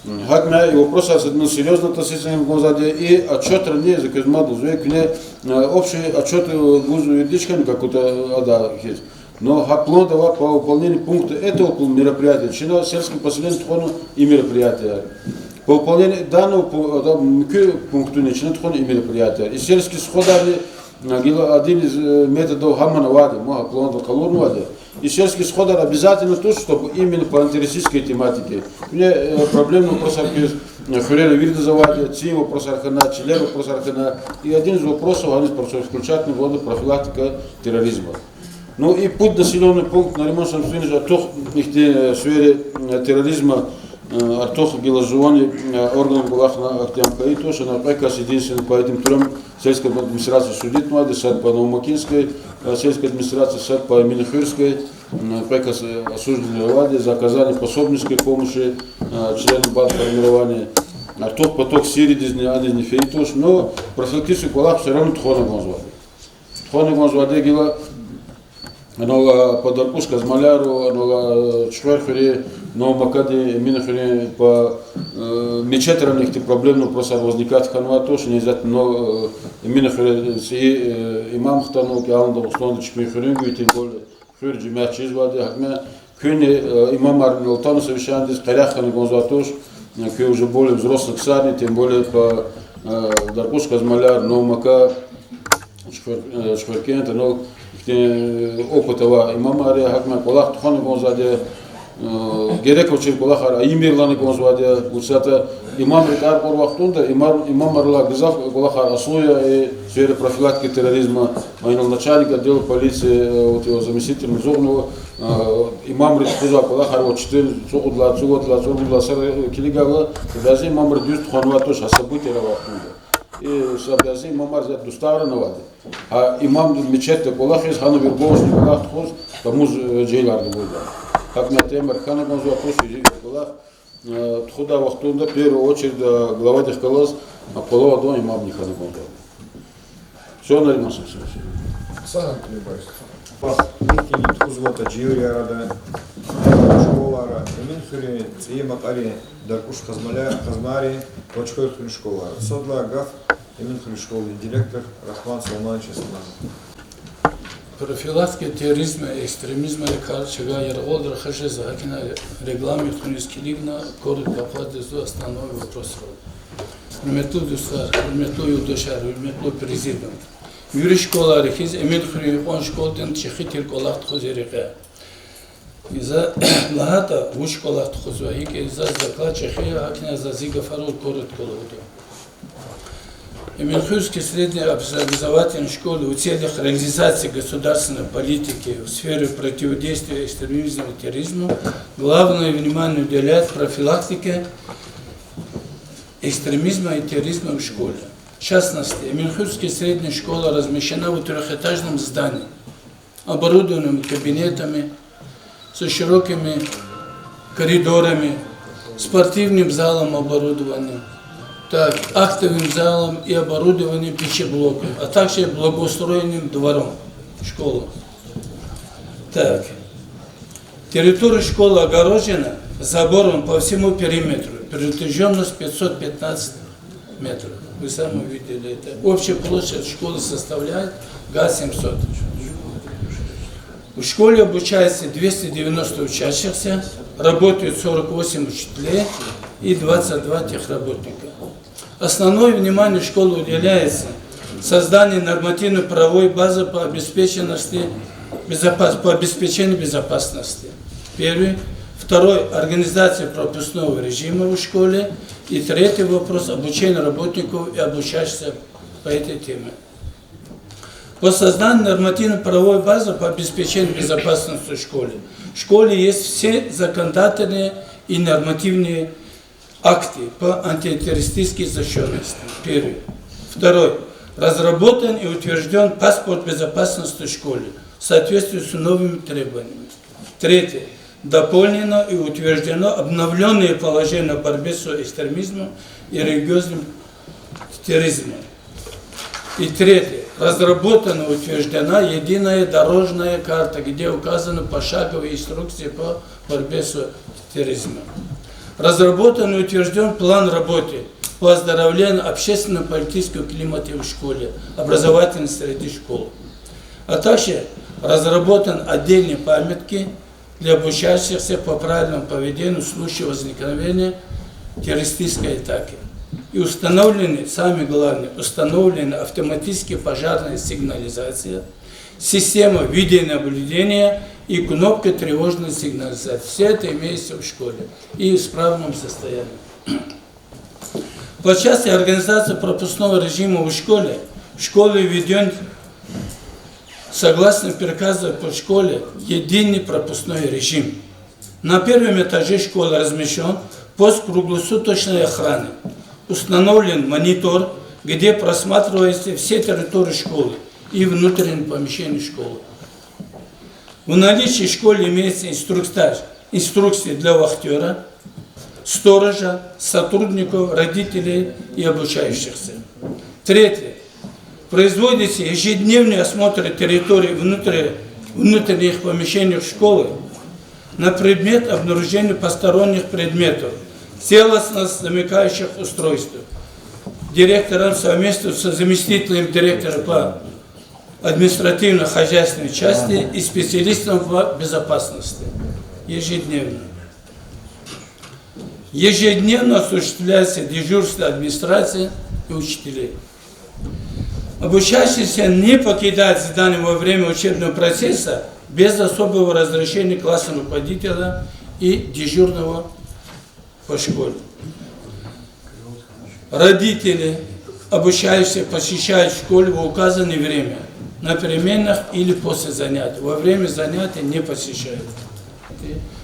ГьакӀ ма и вопросар са серьёзно относиться хьана кӀанзавайди я, и отчётрани, за куьз мад лугьузва куьне, э, общий отчёт, э, гуз юридически какой-то, э, ада хьиз. Но гьа планда ва по выполнению пункта этого пл-, мероприятия чна сельским поселениям тухвана и мероприятия. По выполнению данного пу-, ада муькуь пунктуни чна тухвана и мероприятия. И сельский сходарни, э, гила один из, э, методов гьамни авайди, ма гьа планда къалурнавайди. И сельский сходар обязательно туш, чтобы именно по антитеррористической тематике. Куьне, э, проблемный вопросар квез, э, хуьрера виридаз авайди, цин вопросар хьана, чилер вопросар хьана. И один из вопросов, они просто включать на главу профилактика терроризма. Ну и пуд населённый пункт, Нариман Шамсудинович, артух ихьтин, э, сфере, э, терроризма, э, артух гила жуван, э, орган булахна ахтям кайи туш, ана кьве кас единственный по этим трём сельским администрациям судитнавайди, сад по Новомакинской, э, сельской администрации, сад по Эминхуьрской, м, кьве кас, э, осужденный авайди за оказание пособнической помощи, э, членам бандформирования. Артух поток Сириядизни, анизни фейи туш, но профилактический кӀвалах всё равно тухвана кӀанзавайди. Тухвана кӀанзавайди гила, анал, а, по Даркуш Казмаляру, анал, а, Чуьхвер хуьре, Новомакади, Эминхуьре, по, э, мечетьрани ихьтин проблемный вопросар возникать хьанвай туш, не обязательно, но, э, Эминхуьре цӀийи, э, имам хтанва, кӀелна Дагъустанда чпин хуьруьнви, тем более хуьр жемят чизвайди, гьакӀ ма куьнни, э, имамар алтана совещаниедиз къерех хьана кӀанзавай туш, э, куьн уже более взрослый ксарни, тем более по, э, Даркуш Казмаляр, Новомака, Чуьхвер-, э, Чуьхверкент, анал ихьтин, э, опыт авай имамар я, гьакӀ ма кӀвалах тухвана кӀанзавайди, э, герек авачир кӀвалахар ийимир лагьана кӀанзавайди, вучиз лагьайтӀа имам рикӀер кьур вахтунда имам, имамрилай гзаф кӀвалахар аслу я, э, в сфере профилактики терроризма, а инал начальник отдела полиции, э, вот его заместитель Музугънова, э, имамри тухузвай кӀвалахар ва чтин цӀукьудлай, цӀувад лагьай, цӀуругуд лагьай йисар, э, килигайла, бязи имамри дуьз тухванвай туш а событияр авай вахтунда. И са бязи имамар зият дустагъран авайди. Гьа имам мечетда кӀвалахиз, гьана вербовочный кӀвалах тухуз, тамуз, э, жегьилар дувулда. ГьакӀ ма темир хьана кӀанзавай туш, и кӀвалах, э, тухудай вахтунда, в первую очередь, э, главадихъ галаз, э, къвалав атун имамни хьана кӀанзавай. Всё, Нариман Шамсудинович. Сагъ хьуй, Борис. Ихьтин тухузватӀа жуьреяр ада школара, Эминхуьруьн, ЦӀийи Макьарин, Даркуш Казмаля-, Казмайрин ва Чуьхверхуьруьн школара. Сад лагьай гаф Эминхуьруьн школдин директор Рахман Салмановичаз. Профилактика терроризма и экстремизма рикар чавай яргъалди рахаз жезва, гьакӀни регламент хьуниз килигна, коротко акъвазда основной вопросар. Гьуьрметлу дустар, гьуьрметлу юлдашар, гьуьрметлу президент. Вири школайри хьиз, Эминхуьруьн кьван школадин чӀехи тир кӀвалах тухуз я рекье. За лагьайтӀа, вуч кӀвалах тухузва, икӀ заз доклад чӀехи я, гьакӀни заз зи гафарал коротко лугьуда. Эминхуьрский средний общеобразовательный школа в целях реализации государственной политики в сфере противодействия экстремизму и терроризму главное внимание уделяет профилактике экстремизма и терроризма в школе. В частности, Эминхуьрская средняя школа размещена в трёхэтажном здании, оборудованном кабинетами, со широкими коридорами, спортивным залом оборудованным. Так, актовым залом и оборудованием пищеблоком, а также благоустроенным двором школы. Так. Территория школы огорожена забором по всему периметру. Протяжённость пятьсот пятнадцать метров. Вы сами увидели это. Общая площадь школы составляет га семьсот. В школе обучается двести девяносто учащихся, работают сорок восемь учителей и двадцать два техработника. Основное внимание школы уделяется созданию нормативно-правовой базы по обеспеченности безопас-, по обеспечению безопасности. Первый. Второй. Организация пропускного режима в школе. И третий вопрос — обучение работников и обучающихся по этой теме. По созданию нормативно-правовой базы по обеспечению безопасности в школе. В школе есть все законодательные и нормативные акты по антитеррористической защищённости. Первый. Второй. Разработан и утверждён паспорт безопасности в школе в соответствии с новыми требованиями. Третье. Дополнено и утверждено обновлённое положение о борьбе с экстремизмом и религиозным терроризмом. И третье. Разработана и утверждена единая дорожная карта, где указаны пошаговые инструкции по борьбе с терроризмом. Разработан и утверждён план работы по оздоровлению общественно-политического климата в школе, образовательной среды школ. А также разработан отдельные памятки для обучающихся по правильному поведению в случае возникновения террористической атаки. И установлены, самое главное, установлена автоматическая пожарная сигнализация, система видеонаблюдения и кнопка тревожной сигнализации. Всё это имеется в школе и в исправном состоянии. По части организации пропускного режима в школе, в школе введён, согласно приказу по школе, единый пропускной режим. На первом этаже школы размещён пост круглосуточной охраны. Установлен монитор, где просматриваются все территории школы и внутренние помещения школы. В наличии в школе имеется инструктаж, инструкции для вахтёра, сторожа, сотрудников, родителей и обучающихся. Третье. Производятся ежедневные осмотры территории внутри-, внутренних помещений школы на предмет обнаружения посторонних предметов, целостно замыкающих устройств. Директором совместно со заместителем директора по административно-хозяйственной части и специалистом по безопасности. Ежедневно. Ежедневно осуществляется дежурство администрации и учителей. Обучающиеся не покидают здание во время учебного процесса без особого разрешения классного руководителя и дежурного по школе. Родители обучающихся посещают школу в указанное время, на переменах или после занятий. Во время занятий не посещают.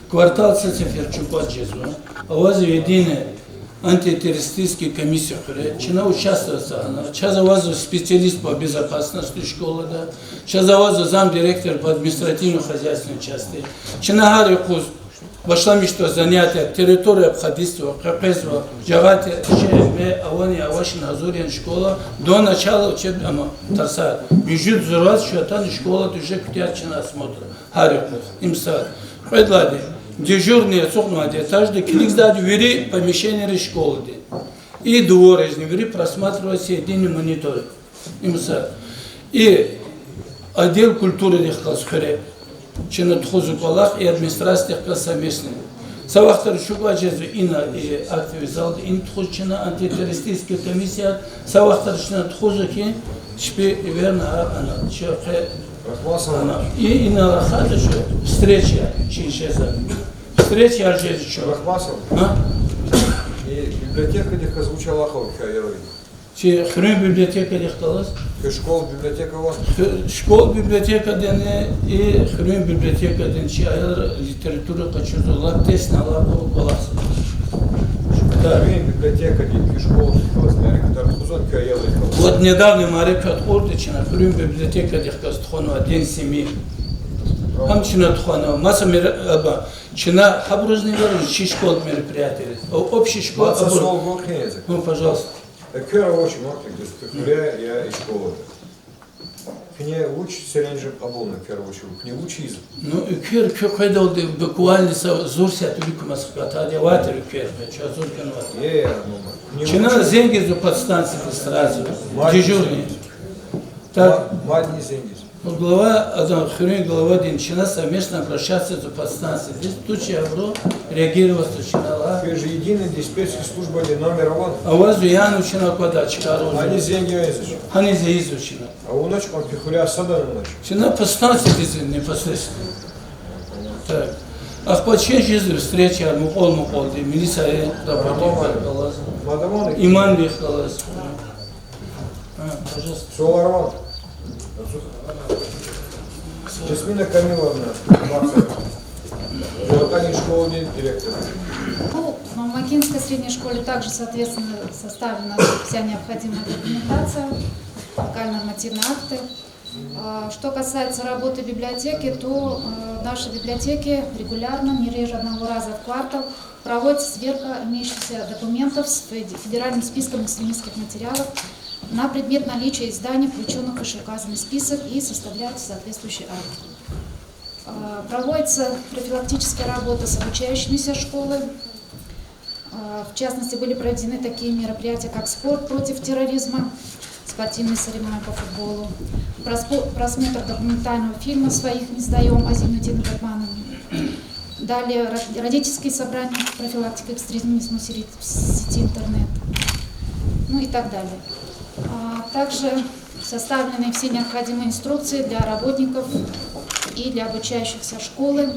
Квартал Сеферчук ваз жезва. Авазва единая антитеррористическая комиссия хуьре. Чна участвовать авуна. Чаз авазва специалист по безопасности школада. Чаз авазва замдиректор по административно-хозяйственной части. Чна гьар юкъуз башламишзава занятия, территория обходительства, къекъвезва, жагъати шей-мей авани авачни гьазур яни школа, до начала учеб-, ама тарсар. Муьжуьд зураз шатани школадиз уже куьтягьзава чна осмотр. Гьар юкъуз. Им сад. Кьвед лагьайди, дежурный ацукьнавайди этажда килигзавайди вири помещениейри школадин. И дворазни вири просматривается единый монитор. Им сад. И отдел культурыдихъ галаз хуьре. Чна тухузва кӀвалах и администрациядихъ галаз совместно. Са вахтара чукӀа жезва ина и актовый залда, ина тухузва чна антитеррористическая комиссия, са вахтара чна тухузва хьи, чпи эверна гьа ана, чи хъе-, Рахмасов. Ана. И ина рахада чи встреча, чи жезва. Встреча жезва чи. Рахмасов. А? И библиотекадихъ галаз вуч алакъа ава куь аялрин? Чи хуьруьн библиотекадихъ галаз. Куь школа библиотека ава? Ху-, школа библиотекадинни и хуьруьн библиотекадин чи аялри литература къачузва, лап тесни алакъа ава кӀвалахзава. Да. Хуьруьн библиотекадин куь школадихъ галаз мярекатар тухузвани куь аялрихъ галаз? Вот недавно мярекат кьурди чна хуьруьн библиотекадихъ галаз тухванва День семьи. Гьам чна тухванва. Маса мер-, аба, чна гьабурузни веразвач чи школадин мероприятиериз. О, общий школа. Маса абур-, суал гун кхьенва. Ну, пожалуйста. Эквер авач ман, квез, куь хуьре я и школада. Куьне вуч серенжем кьабулна эквер авачир, куьне вуч ийизва? Ну, эквер куь къведалди буквально са зур сят виликамаз хкатади авайтир эквер, чаз зур кванватир. Е, ну, куьне вуч ийизва? Чна зенгизва подстанциядиз сразу, дежурный. Так. Ма-, мадни зенгиз. Глава, адан хуьруьн главадин чна совместно обращаться ийизва подстанциядиз, тушир абуру реагировать ийизва чна лагьана. Квез же единый диспетчерский службадин номер авани? Авазва, яни чна аквадай чкайриз. Гьаниз зенг ийизва чна? Гьаниз ийизва чна. А вуна чкан куь хуьряй садани вуна чкан? Чна подстанциядиз непосредственно. Так. Ахпа чна жезва встречаяр мукьвал-мукьвалди, милиция работникрихъ галаз, Иманбекрихъ галаз. А, пожалуйста. Суалар авани? Ясмина Камиловна, Максим. Жугъатӏан школадин директор. Ну, в Мамакинской средней школе также, соответственно, составлена вся необходимая документация, локально-нормативные акты. А, что касается работы библиотеки, то, э, в нашей библиотеке регулярно, не реже одного раза в квартал, проводится сверка имеющихся документов с фе-, федеральным списком экстремистских материалов на предмет наличия изданий, включённых в вышеуказанный список, и составляется соответствующий акт. А, проводится профилактическая работа с обучающимися школы. А, в частности, были проведены такие мероприятия, как спорт против терроризма, спортивные соревнования по футболу, проспо-, просмотр документального фильма «Своих не сдаём» о Зейнутдине Батманове. Далее род-, родительские собрания, профилактика экстремизма среди, в сети интернет, ну и так далее. А, также составлены все необходимые инструкции для работников и для обучающихся школы.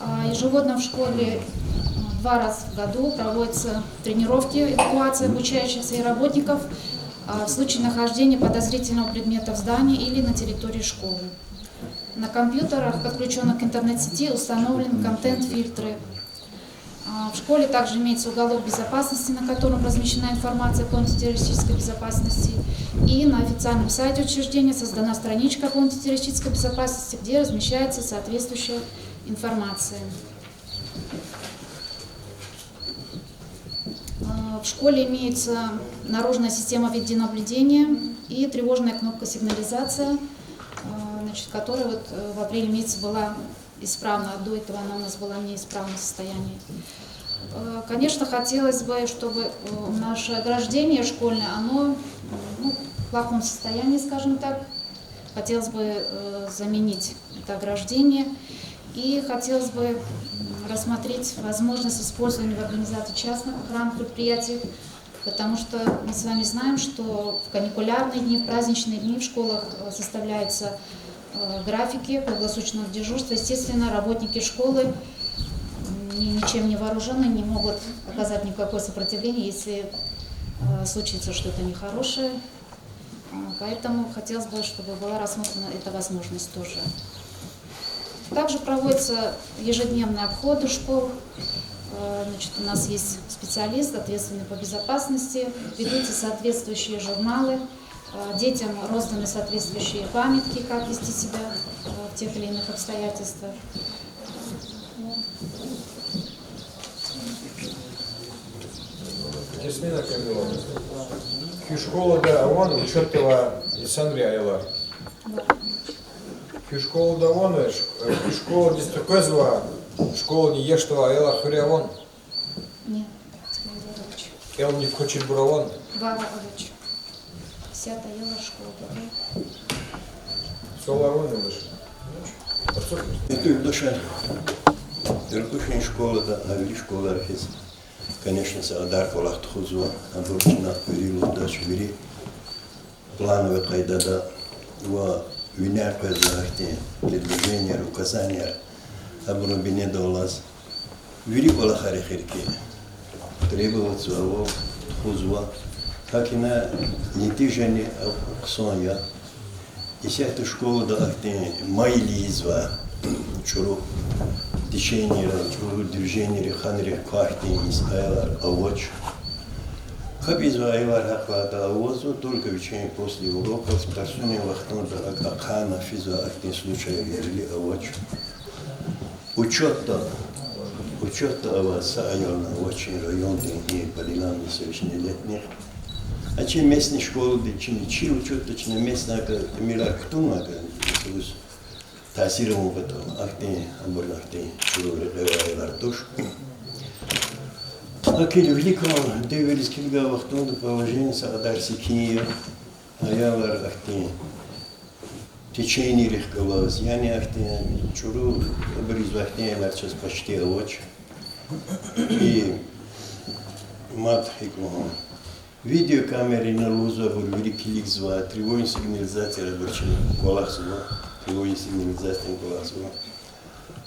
А, ежегодно в школе, а, два раза в году проводятся тренировки, эвакуация обучающихся и работников, а, в случае нахождения подозрительного предмета в здании или на территории школы. На компьютерах, подключённых к интернет-сети, установлены контент-фильтры. А, в школе также имеется уголок безопасности, на котором размещена информация по антитеррористической безопасности. И на официальном сайте учреждения создана страничка по антитеррористической безопасности, где размещается соответствующая информация. А, в школе имеется наружная система видеонаблюдения и тревожная кнопка сигнализация, а, значит, которая вот, э, в апреле месяце была исправна, а до этого она у нас была в неисправном состоянии. Э, конечно, хотелось бы, чтобы, э, наше ограждение школьное, оно, м, ну, в плохом состоянии, скажем так. Хотелось бы, э, заменить это ограждение. И хотелось бы, м, рассмотреть возможность использования в организации частных охранных предприятий, потому что мы с вами знаем, что в каникулярные дни, в праздничные дни в школах, э, составляются, э, графики круглосуточного дежурства. Естественно, работники школы, м, ни-, ничем не вооружены, не могут оказать никакое сопротивление, если, э, случится что-то нехорошее. А, поэтому хотелось бы, чтобы была рассмотрена эта возможность тоже. Также проводятся ежедневные обходы школ. Э, значит, у нас есть специалист, ответственный по безопасности, ведутся соответствующие журналы, э, детям розданы соответствующие памятки, как вести себя, э, в тех или иных обстоятельствах. Ясмина Камиловна, куь школада авани учётда авай инсанри, аялар? Куь школада авани, ш-, э, куь школадиз къекъвезвай, школадин яшда авай аялар хуьре авани? Нет, скорее, врач. КӀелни квачирбур авани? Ваъ, ваъ, врач. Исятда аялар школада. Суалар авани, юлдаш? Иту, юлдашар, Деркушин школада, гьа вири школайрихъ хьиз, конечно, са кьадар кӀвалах тухузва, абур чна вири лугьудач, вири плановый къайдада ва винел къвезва ахьтин предложенияр, указанияр, абурун бинедаллаз вири кӀвалахар эхир хьи, требоватьзава, тухузва. ГьакӀ ина нетижани хъсан я. Исятда школада ахьтин майил ийизва, чӀуру течениера, чӀуру движениери, ханрихъ квахьтин аялар авач. КапӀзава аялар гьахъ лагьайтӀа, авазва только вечерний после уроков, тарсунин вахтунда акӀ ахъайна физва, ахьтин случайвилер авач. Учётда, учётда авай са аялни авач и райондин, и Полинан Исаевич Нелетных. А чи местный школади чна, чи учётда чна местный акъа, тӀимилар кутуна акъа, таъсир авун патал, ахьтин, абурни ахьтин чӀуру рекье авай аялар туш. Гьакӏ виликан девирдиз килигай вахтунда положение са кьадар секин я. Аялар ахьтин течениерихъ галаз, яни ахьтин чӀуру, абуриз ахьтин аялар чаз почти авач. И мад гьикӀ лугьун, видеокамерани лугьузва, абур вири килигзава, тревожный сигнализацияр абур чна кӀвалахзава, тревожный сигнализациядин кӀвалахзава,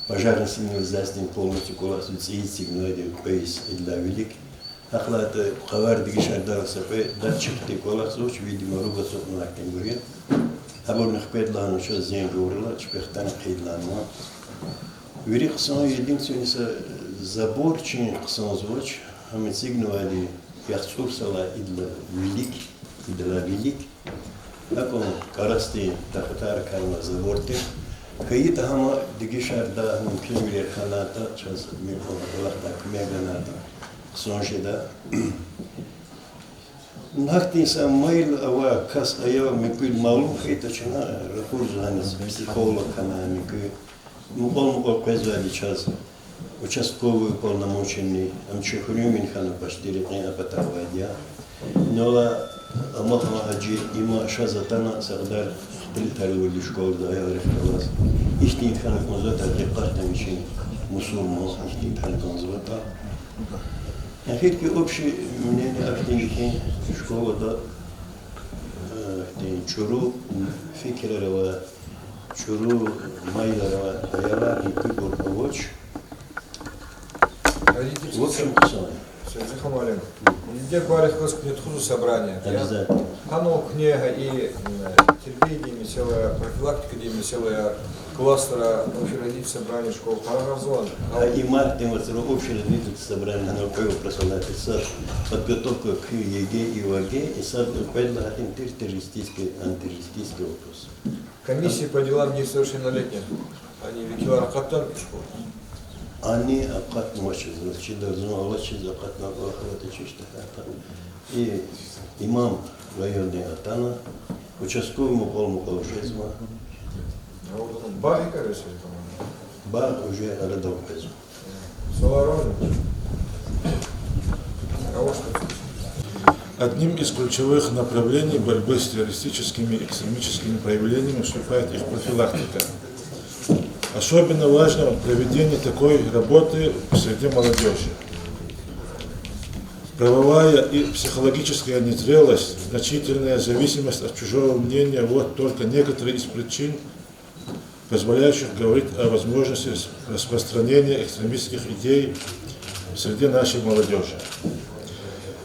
пожарный сигнализациядин полностью кӀвалахзава, цӀийи сигналди кьве йис идалай вилик. ГьахьайтӀа къавардик дегишардай са кьве датчикди кӀвалахзавач, видимо, руг ацукьнавай тӀимил я. Абурни хкведа лагьана чаз зенг авурла, чпихъ атана хъийида лагьанва. Вири хъсан я, единственный са забор чин хъсанзавач, гьам эцигнавайди яхцӀур йисалай идалай вилик, идалай вилик. АкӀун кӀарасдин тахтаяр кӀанзава забор тир. ХьайитӀа гьам дегишардай мумкинвилер хьанайтӀа, чаз мумкин кӀвалахдай куьмек ганайтӀа, хъсан жеда. Гьахьтин са майил авай кас, аял муькуьд малум хьайитӀа, чна ракъурзава гьаниз психолог хьана муькуь. Мукьвал-мукьвал къвезвайди чаз участковый уполномоченный, ам чи хуьруьнвийни хьана, почти рекьин а патахъ авайди я. Инал ама гьа Гьажи, има шаз атана са кьадар хтилтар авурди школада аялрихъ галаз. Ихьтин хьана кӀанзаватӀа, дикъатдани вичин мусурман, ихьтин хьана кӀанзаватӀа. Эхирки общий мнение ахьтин я хьи, школада, э, ахьтин чӀуру фикирар авай, чӀуру майилар авай аялар муькуьбур авач. В общем, хъсан я. Сергей Хамалин. Дидед-бубайрихъ галаз куьне тухузва собрание, я? Обязательно. Гьанал куьне гьа и, м, тербиядин месэлаяр, профилактикадин месэлаяр, классра, общий родительский собрание школы къарагъарзавани? Гьа и мартдин вацра общий родительский собрание, гьана кьве вопрос алай тир, са подготовка к ЕГЭ и ОГЭ, и сад кьвед лагьай тир террористический, антитеррористический вопрос. Комиссия по делам несовершеннолетних. Ани векилар акъатнавани школада? Ани акъатнавачиз, чида зун алачиз акъатна, кӀвалахар аватӀа чиштахъатӀа. И имам райондин атана, участковый мукьвал-мукьвал жезва. Багъ икӀ авес, по-моему. Багъ уже арадал къвезва. Одним из ключевых направлений борьбы с террористическими и экстремистскими проявлениями выступает их профилактика. Особенно важно проведение такой работы среди молодёжи. Правовая и психологическая незрелость, значительная зависимость от чужого мнения — вот только некоторые из причин, позволяющих говорить о возможности рас-, распространения экстремистских идей среди нашей молодёжи.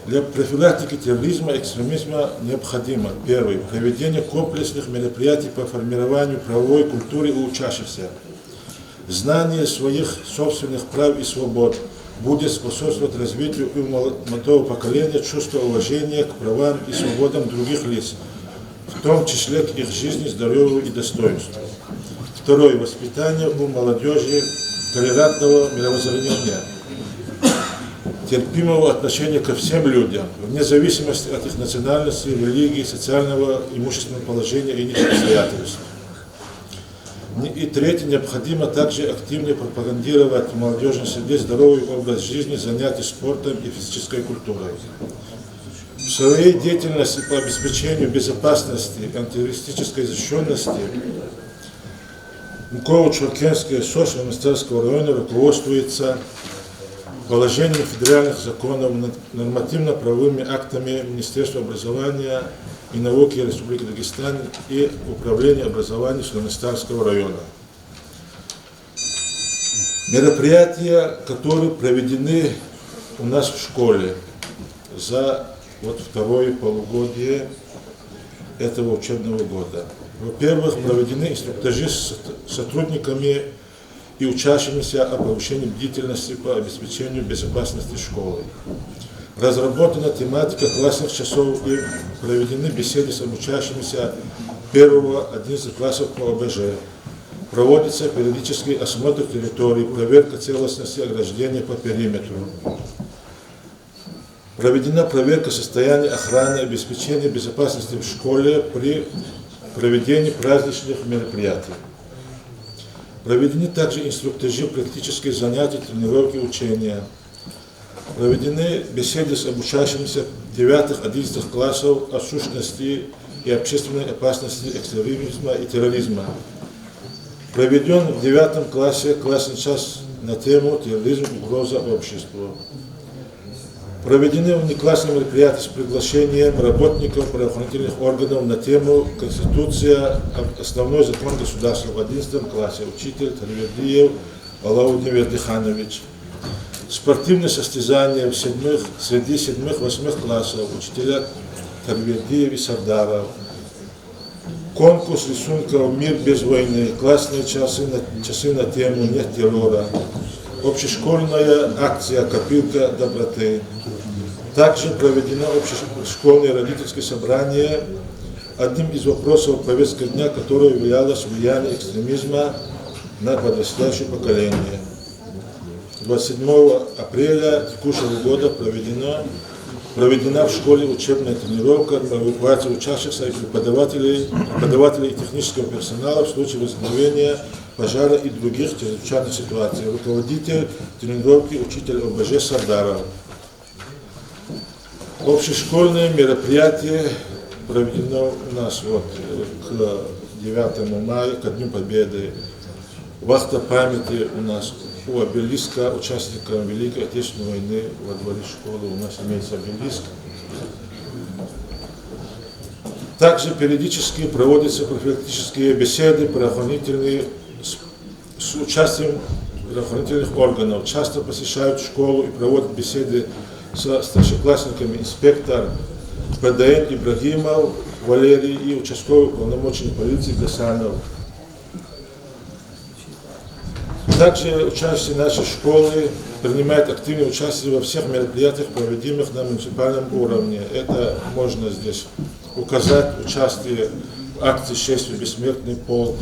Для профилактики терроризма и экстремизма необходимо: первое — проведение комплексных мероприятий по формированию правовой культуры у учащихся. Знание своих собственных прав и свобод будет способствовать развитию у мол-, молодого поколения чувства уважения к правам и свободам других лиц, в том числе к их жизни, здоровью и достоинству. Второе — воспитание у молодёжи толерантного мировоззрения, терпимого отношения ко всем людям, вне зависимости от их национальности, религии, социального, имущественного положения и иных обстоятельств. Не-, и третье — необходимо также активнее пропагандировать в молодёжной среде здоровый образ жизни, занятия спортом и физической культурой. В своей деятельности по обеспечению безопасности и антитеррористической защищённости Муково-Чуркенская СОШ Новонастарского района руководствуется положениями федеральных законов, нор-, нормативно-правовыми актами Министерства образования и науки Республики Дагестан и Управления образования Новонастарского района. Мероприятия, которые проведены у нас в школе за вот второе полугодие этого учебного года. Во-первых, проведены инструктажи с сот-, сотрудниками и учащимися о повышении бдительности по обеспечению безопасности школы. Разработана тематика классных часов и проведены беседы с обучающимися первого, одиннадцатого классов по ОБЖ. Проводится периодический осмотр территории, проверка целостности ограждения по периметру. Проведена проверка состояния охраны и обеспечения безопасности в школе при проведении праздничных мероприятий. Проведены также инструктажи, практические занятия, тренировки, учения. Проведены беседы с обучающимися девятых, одиннадцатых классов о сущности и общественной опасности экстремизма и терроризма. Проведён в девятом классе классный час на тему «Терроризм — угроза обществу». Проведены внеклассные мероприятия с приглашением работников правоохранительных органов на тему «Конституция — основной закон государства» в одиннадцатом классе, учитель Тарвердиев Алаудин Вердиханович. Спортивные состязания в седьмых, среди седьмых, восьмых классов, учителя Тарвердиев и Сардаров. Конкурс рисунков «Мир без войны», классные часы на, часы на тему «Нет террора», общешкольная акция «Копилка доброты». Также проведено общешкольное родительское собрание, одним из вопросов повестки дня которого являлось влияние экстремизма на подрастающее поколение. Двадцать седьмого апреля текущего года проведено, проведена в школе учебная тренировка по эвакуации учащихся и преподавателей, преподавателей и технического персонала в случае возникновения пожара и других чрезвычайных ситуаций. Руководитель тренировки — учитель О Б Ж Сардаров. Общешкольное мероприятие проведено у нас вот, э, к девятому мая, ко Дню Победы. Вахта памяти у нас у обелиска участникам Великой Отечественной войны во дворе школы у нас имеется обелиск. Также периодически проводятся профилактические беседы, правоохранительные с, с участием правоохранительных органов. Часто посещают школу и проводят беседы со старшеклассниками инспектор П Д Н Ибрагимов Валерий и участковый уполномоченный полиции Гасанов. Также учащиеся нашей школы принимают активное участие во всех мероприятиях, проводимых на муниципальном уровне. Это можно здесь указать: участие в акции шествия «Бессмертный полк»,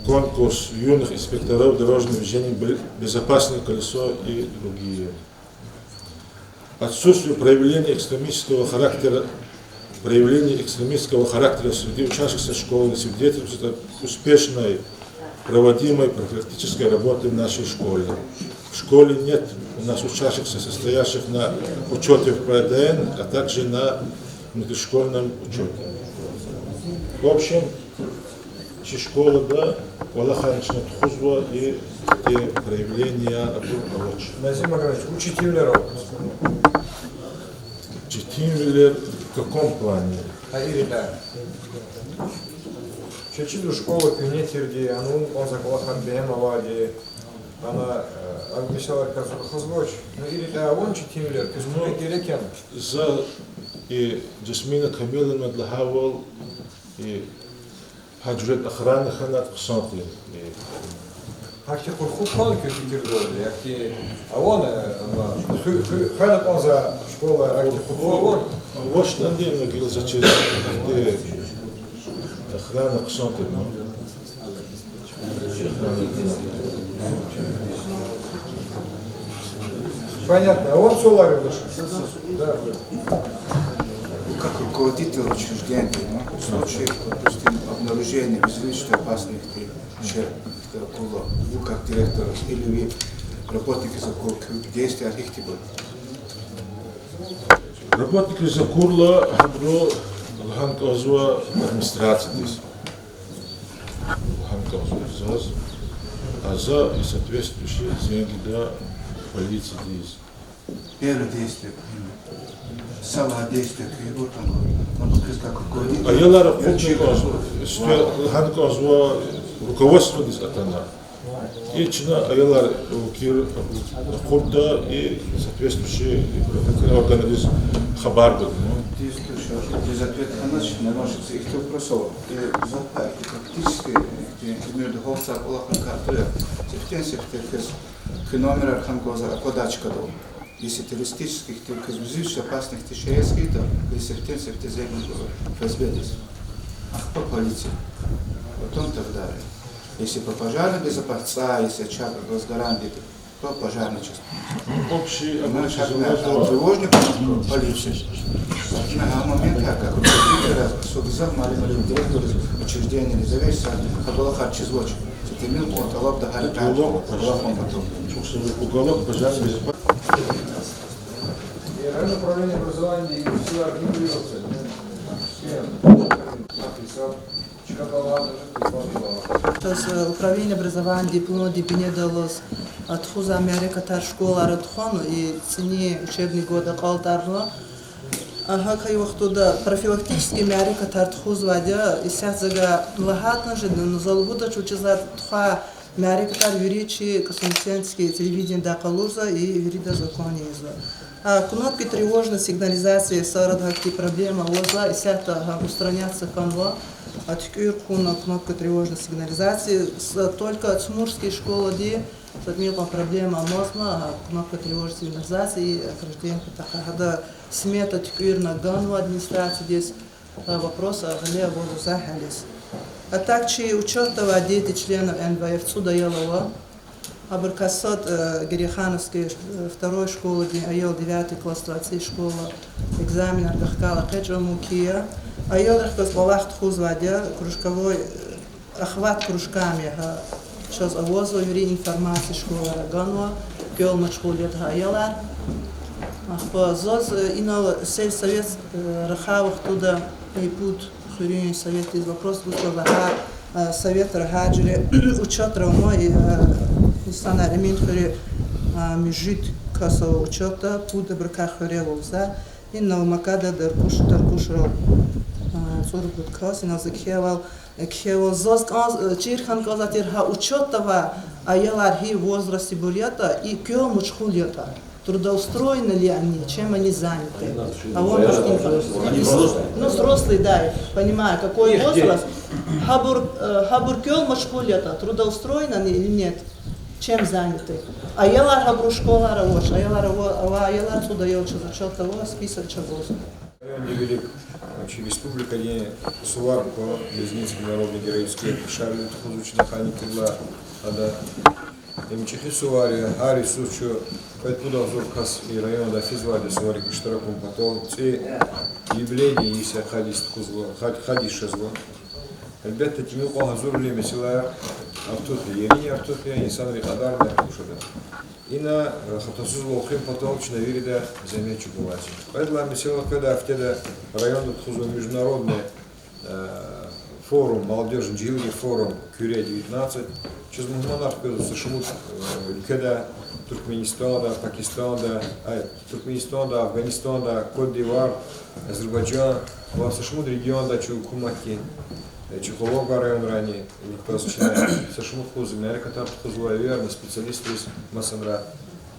конкурс юных инспекторов дорожного движения «Бе-, безопасное колесо» и другие. Отсутствие проявлений экстремистского характера, проявлений экстремистского характера среди учащихся школы свидетельствует об успешной проводимой профилактической работы в нашей школе. В школе нет у нас учащихся, состоящих на учёте в П Д Н, а также на внутришкольном учёте. В общем, чи школада кӀвалахар чна тухузва и те проявления абур авач. Назим Магомедович, вы четимвилер аваз? Четимвилер в каком плане? Гьа, ирид я. Чаз чизва школа куьгьне тирди, ана вун кӀанзавай кӀвалахар бегьем авайди. Ана, э, а месэлаяр квез рахазвач. Ну, ирид я, вун четимвилер, квез куьмек герек яни? За и Жасмина Камиловнада лагьайвал, и гьа жуьрет охрана хьана хъсан тир. Гьахьтин къурху кван куь фикирдалди, гьахьтин авани, ама, ху-, ху-, хвена кӀанзавай школа, гьахьтин къурху авани? Вуч ятӀани гила за чиз, гьахьтин охрана хъсан тир, ну. Понятно. А вун суал гузва? Да. Вы как руководитель учреждения, ну, в случае, допустим, обнаружения взрывчато-опасных веществ, вы как директор или вы работники за кул действия гьихьтинбур? Работникриз акурла, гьабуру лагьана кӀанзава администрациядиз. Лагьана кӀанзава заз. А за и соответствующий зенг ийида полициядиз. Первое действие, именно. Самое действие, как будто он, он как руководитель. Аялар акъудна кӀанзава, лагьана кӀанзава руководстводиз атана. И чна аялар вакир акъудда и соответствующий органриз хабар гуда. Действующий, без ответа хьанач, не может, ихтилат просто. И за практически, и мир духовца кӀвалахна картуя. Сифтени-сифте квез, куь номерар хьана кӀанзава аквадай чкадал. Если террористических, то, квез взрывчато-опасных веществ хьайитӀа, квез сифтени-сифте зенг гуда Ф С Б-диз. Ахпа полиция. Потом так далее. Если по пожарной безопасности, цӀай, если очаг возгорания, Кто пожарный часть? Общий. Мы как тревожник полиции. Мы гьа момент, как директор, су гзаф малим, директор учреждения или заведующий, кабала харчизвач. Сетемир, вот, алаб да гьар уголок, уголок, пожарный. И районное управление образования и всё организуется. Всем. Сейчас, э, управление образования дипломдин бинедаллаз, а, тухузвай мярекатар школайра тухун, и цӀини учебный год акьалтӀарла. А, гьакай вахтунда профилактический мярекатар тухузвайди я, исятда за лагьайтӀани жеда, ну, за лугьудач, вучиз лагьайтӀа тухвай мярекатар вири чи Касумцентский телевиденидай къалурзава и виридаз акунизва. А, кнопки тревожной сигнализации, сарад гьахьтин проблема авазва, исятда гьа устранятьза хьанва, а, туькӀуьр хъувуна кнопка тревожной сигнализации, с-, только Цмурский школади са тӀимил кьван проблема амазма, а, кнопка тревожной сигнализации и ограждение патахъай. Гьада смета туькӀуьрна ганва администрациядиз, а, вопрос, а, гъиле авазва за гьялиз. А так чи учётда авай дети членов Н В Ф цӀуд аял ава. Абурукай сад, э, Герейхановский, э, второй школадин аял, девятый класс, вацӀи школа, экзаменар вахкала экъечӀун мумкин я. Аялрихъ галаз кӀвалах тухузвайди я, кружковой, э, охват кружками гьа чаз авазва, вири информация школайра ганва, квел машгъул яд гьа аялар. Ахпа заз, э, инал сельсовет, э, рахай вахтунда и пуд хуьруьн советдиз вопрос гузва, гьа, э, советра гьа жуьре учётра ама, и, э, инсанар Эминхуьре, э, муьжуьд кас ава учётда, пуд абурукай хуьре ава за. Инал Макада, Даркуш, Даркушра, э, цӀуру-пуд кас, инал за кхьейвал, э, кхьейвал заз кӀанз-, э, чир хьана кӀанзавай тир гьа учётда авай аялар гьи возрастдибур ятӀа и квел машгъул ятӀа. Трудоустроены ли они, чем они заняты? Аван гьахьтин. Ну, взрослые, да, я понимаю, какой возраст. Гьабур, э, гьабур квел машгъул ятӀа, трудоустроены они или нет? Чем заняты? Аялар гьабурун школайра авач, аялар ава, ава, аялар цӀуд аял чаз учётда ава, список чаз ава. Райондин вилик, э, чи республикадин сувар ква, Лезгинский народный героический эпос, Шарвили тухузва чна хайи кӀирла ада. Им чӀехи сувар я, гьар йисуз чун кьвед-пуд агъзур кас и районда физвайди я суварик иштиракун патал, цӀи юбилейдин йис я, хьайиди тухузва, хьайиди, хьайиди жезва. Гьелбетда, тӀимил кьван гьазурвилин месэлаяр артух я, еринни артух я, инсанри кьадарни артух жеда. Ина, э, хатасузвал хуьн патал чна вирида зегьмет чӀугвазвай. Кьвед лагьай месэла, къведай гьафтеда районда тухузва международный, э, форум, молодёжный, жегьилрин форум Куьре девятнадцать. Чаз мугьманар хквезва са шумуд, э, уьлкведай, Туркменистандай, Пакистандай, ай, Туркменистандай, Афгъанистандай, Кот-д'Ивуар, Азербайжан ва са шумуд региондай чун гьукуматдин, э, чи къуллугъарайрани, и кас чна са шумуд къуз мярекатар тухузва, эверна специалистриз, масанра,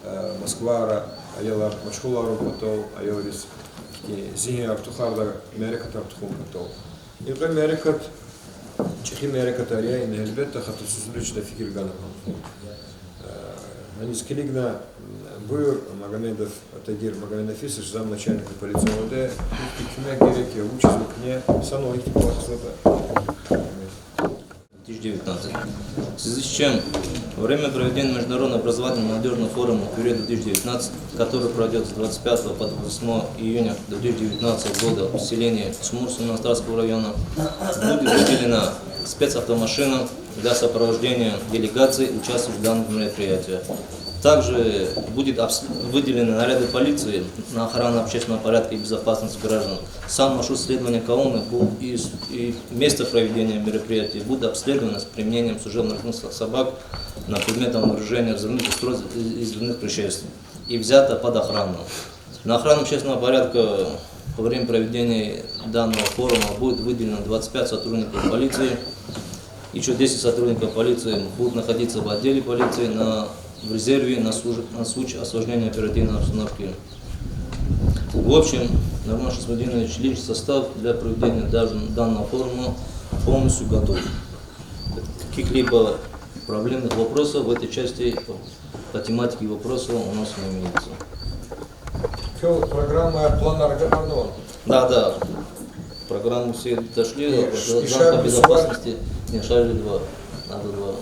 э, Москвара аялар машгъуларун патал, аялриз ихьтин зигьин артухардай мярекатар тухун патал. И кьве мярекат чӀехи мярекатар я, ина гьелбетда хатасузвал чна фикир гана кӀанда. Э, гьаниз килигна, м, буюр, Магомедов Тагир Магомеднафисович, замначальника полиции МВД, ихьтин куьмек герек я, вучиз вуч кьена, санал ихьтин кӀвалахзаватӀа. Две тысячи девятнадцать. В связи с чем во время проведения Международного образовательного молодёжного форума Куьре две тысячи девятнадцать, который пройдёт с двадцать пятого по двадцать восьмое июня две тысячи девятнадцатого года в селении Цмур Сулейман-Стальского района, будет выделена спецавтомашина для сопровождения делегаций, участвующих в данном мероприятии. Также будет обс-, выделены наряды полиции на охрану общественного порядка и безопасности граждан. Сам маршрут следования колонны бу-, и с-, и место проведения мероприятия будет обследовано с применением служебно-ориентированных собак на предмет обнаружения взрывных устройств и, и взрывных веществ и взято под охрану. На охрану общественного порядка во время проведения данного форума будет выделено двадцать пять сотрудников полиции. Ещё десять сотрудников полиции будут находиться в отделе полиции на, в резерве на служ-, на случай осложнения оперативной обстановки. В общем, Нурман Шамсудинович, личный состав для проведения дан-, данного форума полностью готов. Каких-либо проблемных вопросов в этой части по тематике вопроса у нас не имеется. Квел программа, планар гатӀарнава? Да, да. Программу все дошли, и ш-, и зона безопасности, не, Шарвили два. Надо два.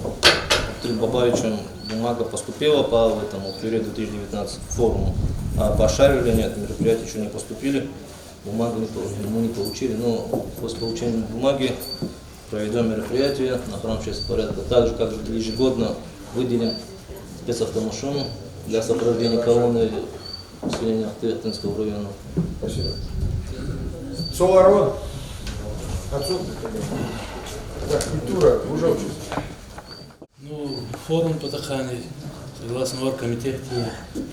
Дмитрий Бабаевичем бумага поступила по вот этому Кюре две тысячи девятнадцать форуму, а по Шарвилю нет, мероприятия ещё не поступили, бумагу не по-, мы не получили, но после получения бумаги проведём мероприятие на правом общественном порядке, так же, как ежегодно выделим спецавтомашину для сопровождения колонны населения Ахты-, Ахтынского района. Спасибо. Суал вармы? Отсутствует. Так, культура, уже учится. Ну, форум патахъайни, согласно оргкомитетдин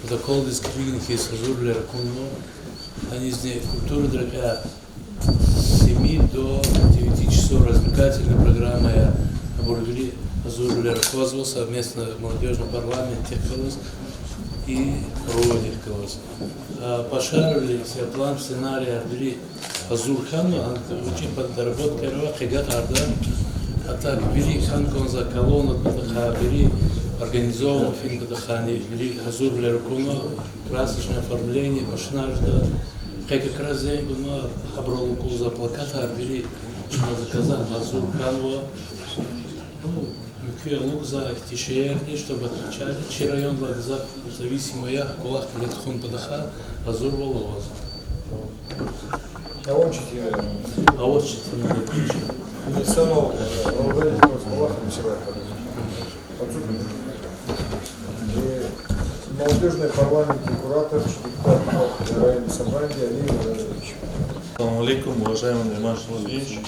протоколдиз килигна хьиз, гьазурвилер акунва. Гьанизни культурадин рекьяй с семи до девяти часов развлекательная программа я, абур вири гьазурвилер аквазва совместно молодёжный парламентдихъ галаз и РОВОдихъ галаз. А по Шарвилю са план, сценарий вири гьазур хьанва, а вичин подработка ава къе гатарда. А так вири хьана кӀанзава колонна патахъай, вири организован фин патахъайни, вири гьазурвилер акунва, красочное оформление машинарда. Къе как раз зенг гунва, гьабурал акъудзавай плакатар вири чна заказать гьазур хьанва. Ну, муькуь алукӀзавай ихьтин шейэрни, чтобы отмечали, чи райондилай гзаф зависимая кӀвалах кьиле тухун патахъай гьазурвал авазва. Авач четин. Авач четин. Не самый, э, организованный кӀвалах, не самый. Отсюда. И молодёжный парламент и куратор, депутат районного собрания Алиев Владимир Владимирович. Ассаламу алейкум, уважаемый Нариман Шамсудинович,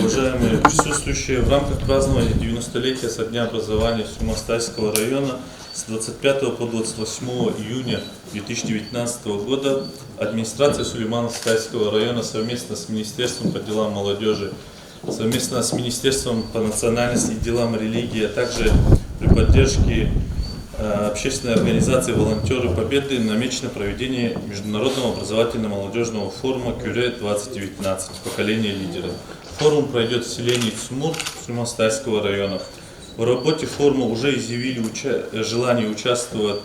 уважаемые присутствующие! В рамках празднования девяностолетия со дня образования Сулейман-Стальского района с двадцать пятого по двадцать восьмое июня две тысячи девятнадцатого года администрация Сулейман-Стальского района совместно с Министерством по делам молодёжи, совместно с Министерством по национальности и делам религии, а также при поддержке, э, общественной организации «Волонтёры Победы» намечено проведение Международного образовательно-молодёжного форума «Кюре двадцать девятнадцать. Поколение лидеров». Форум пройдёт в селении Цумур Сулейман-Стальского района. В работе форума уже изъявили уча-, э, желание участвовать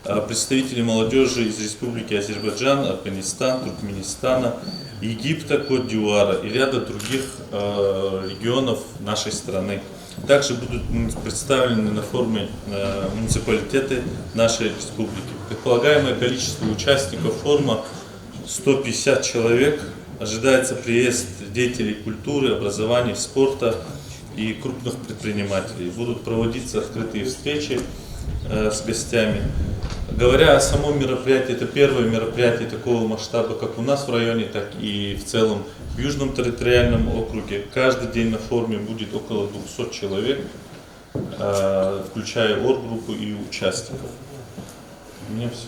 а, представители молодёжи из Республики Азербайджан, Афганистан, Туркменистана, Египта, Кот-д'Ивуара и ряда других, э, регионов нашей страны. Также будут, м, представлены на форуме, э, муниципалитеты нашей республики. Предполагаемое количество участников форума сто пятьдесят человек. Ожидается приезд деятелей культуры, образования, спорта и крупных предпринимателей. Будут проводиться открытые встречи, э, с гостями. Говоря о самом мероприятии, это первое мероприятие такого масштаба как у нас в районе, так и в целом в Южном территориальном округе. Каждый день на форуме будет около двухсот человек, э, включая орггруппу и участников. У меня всё.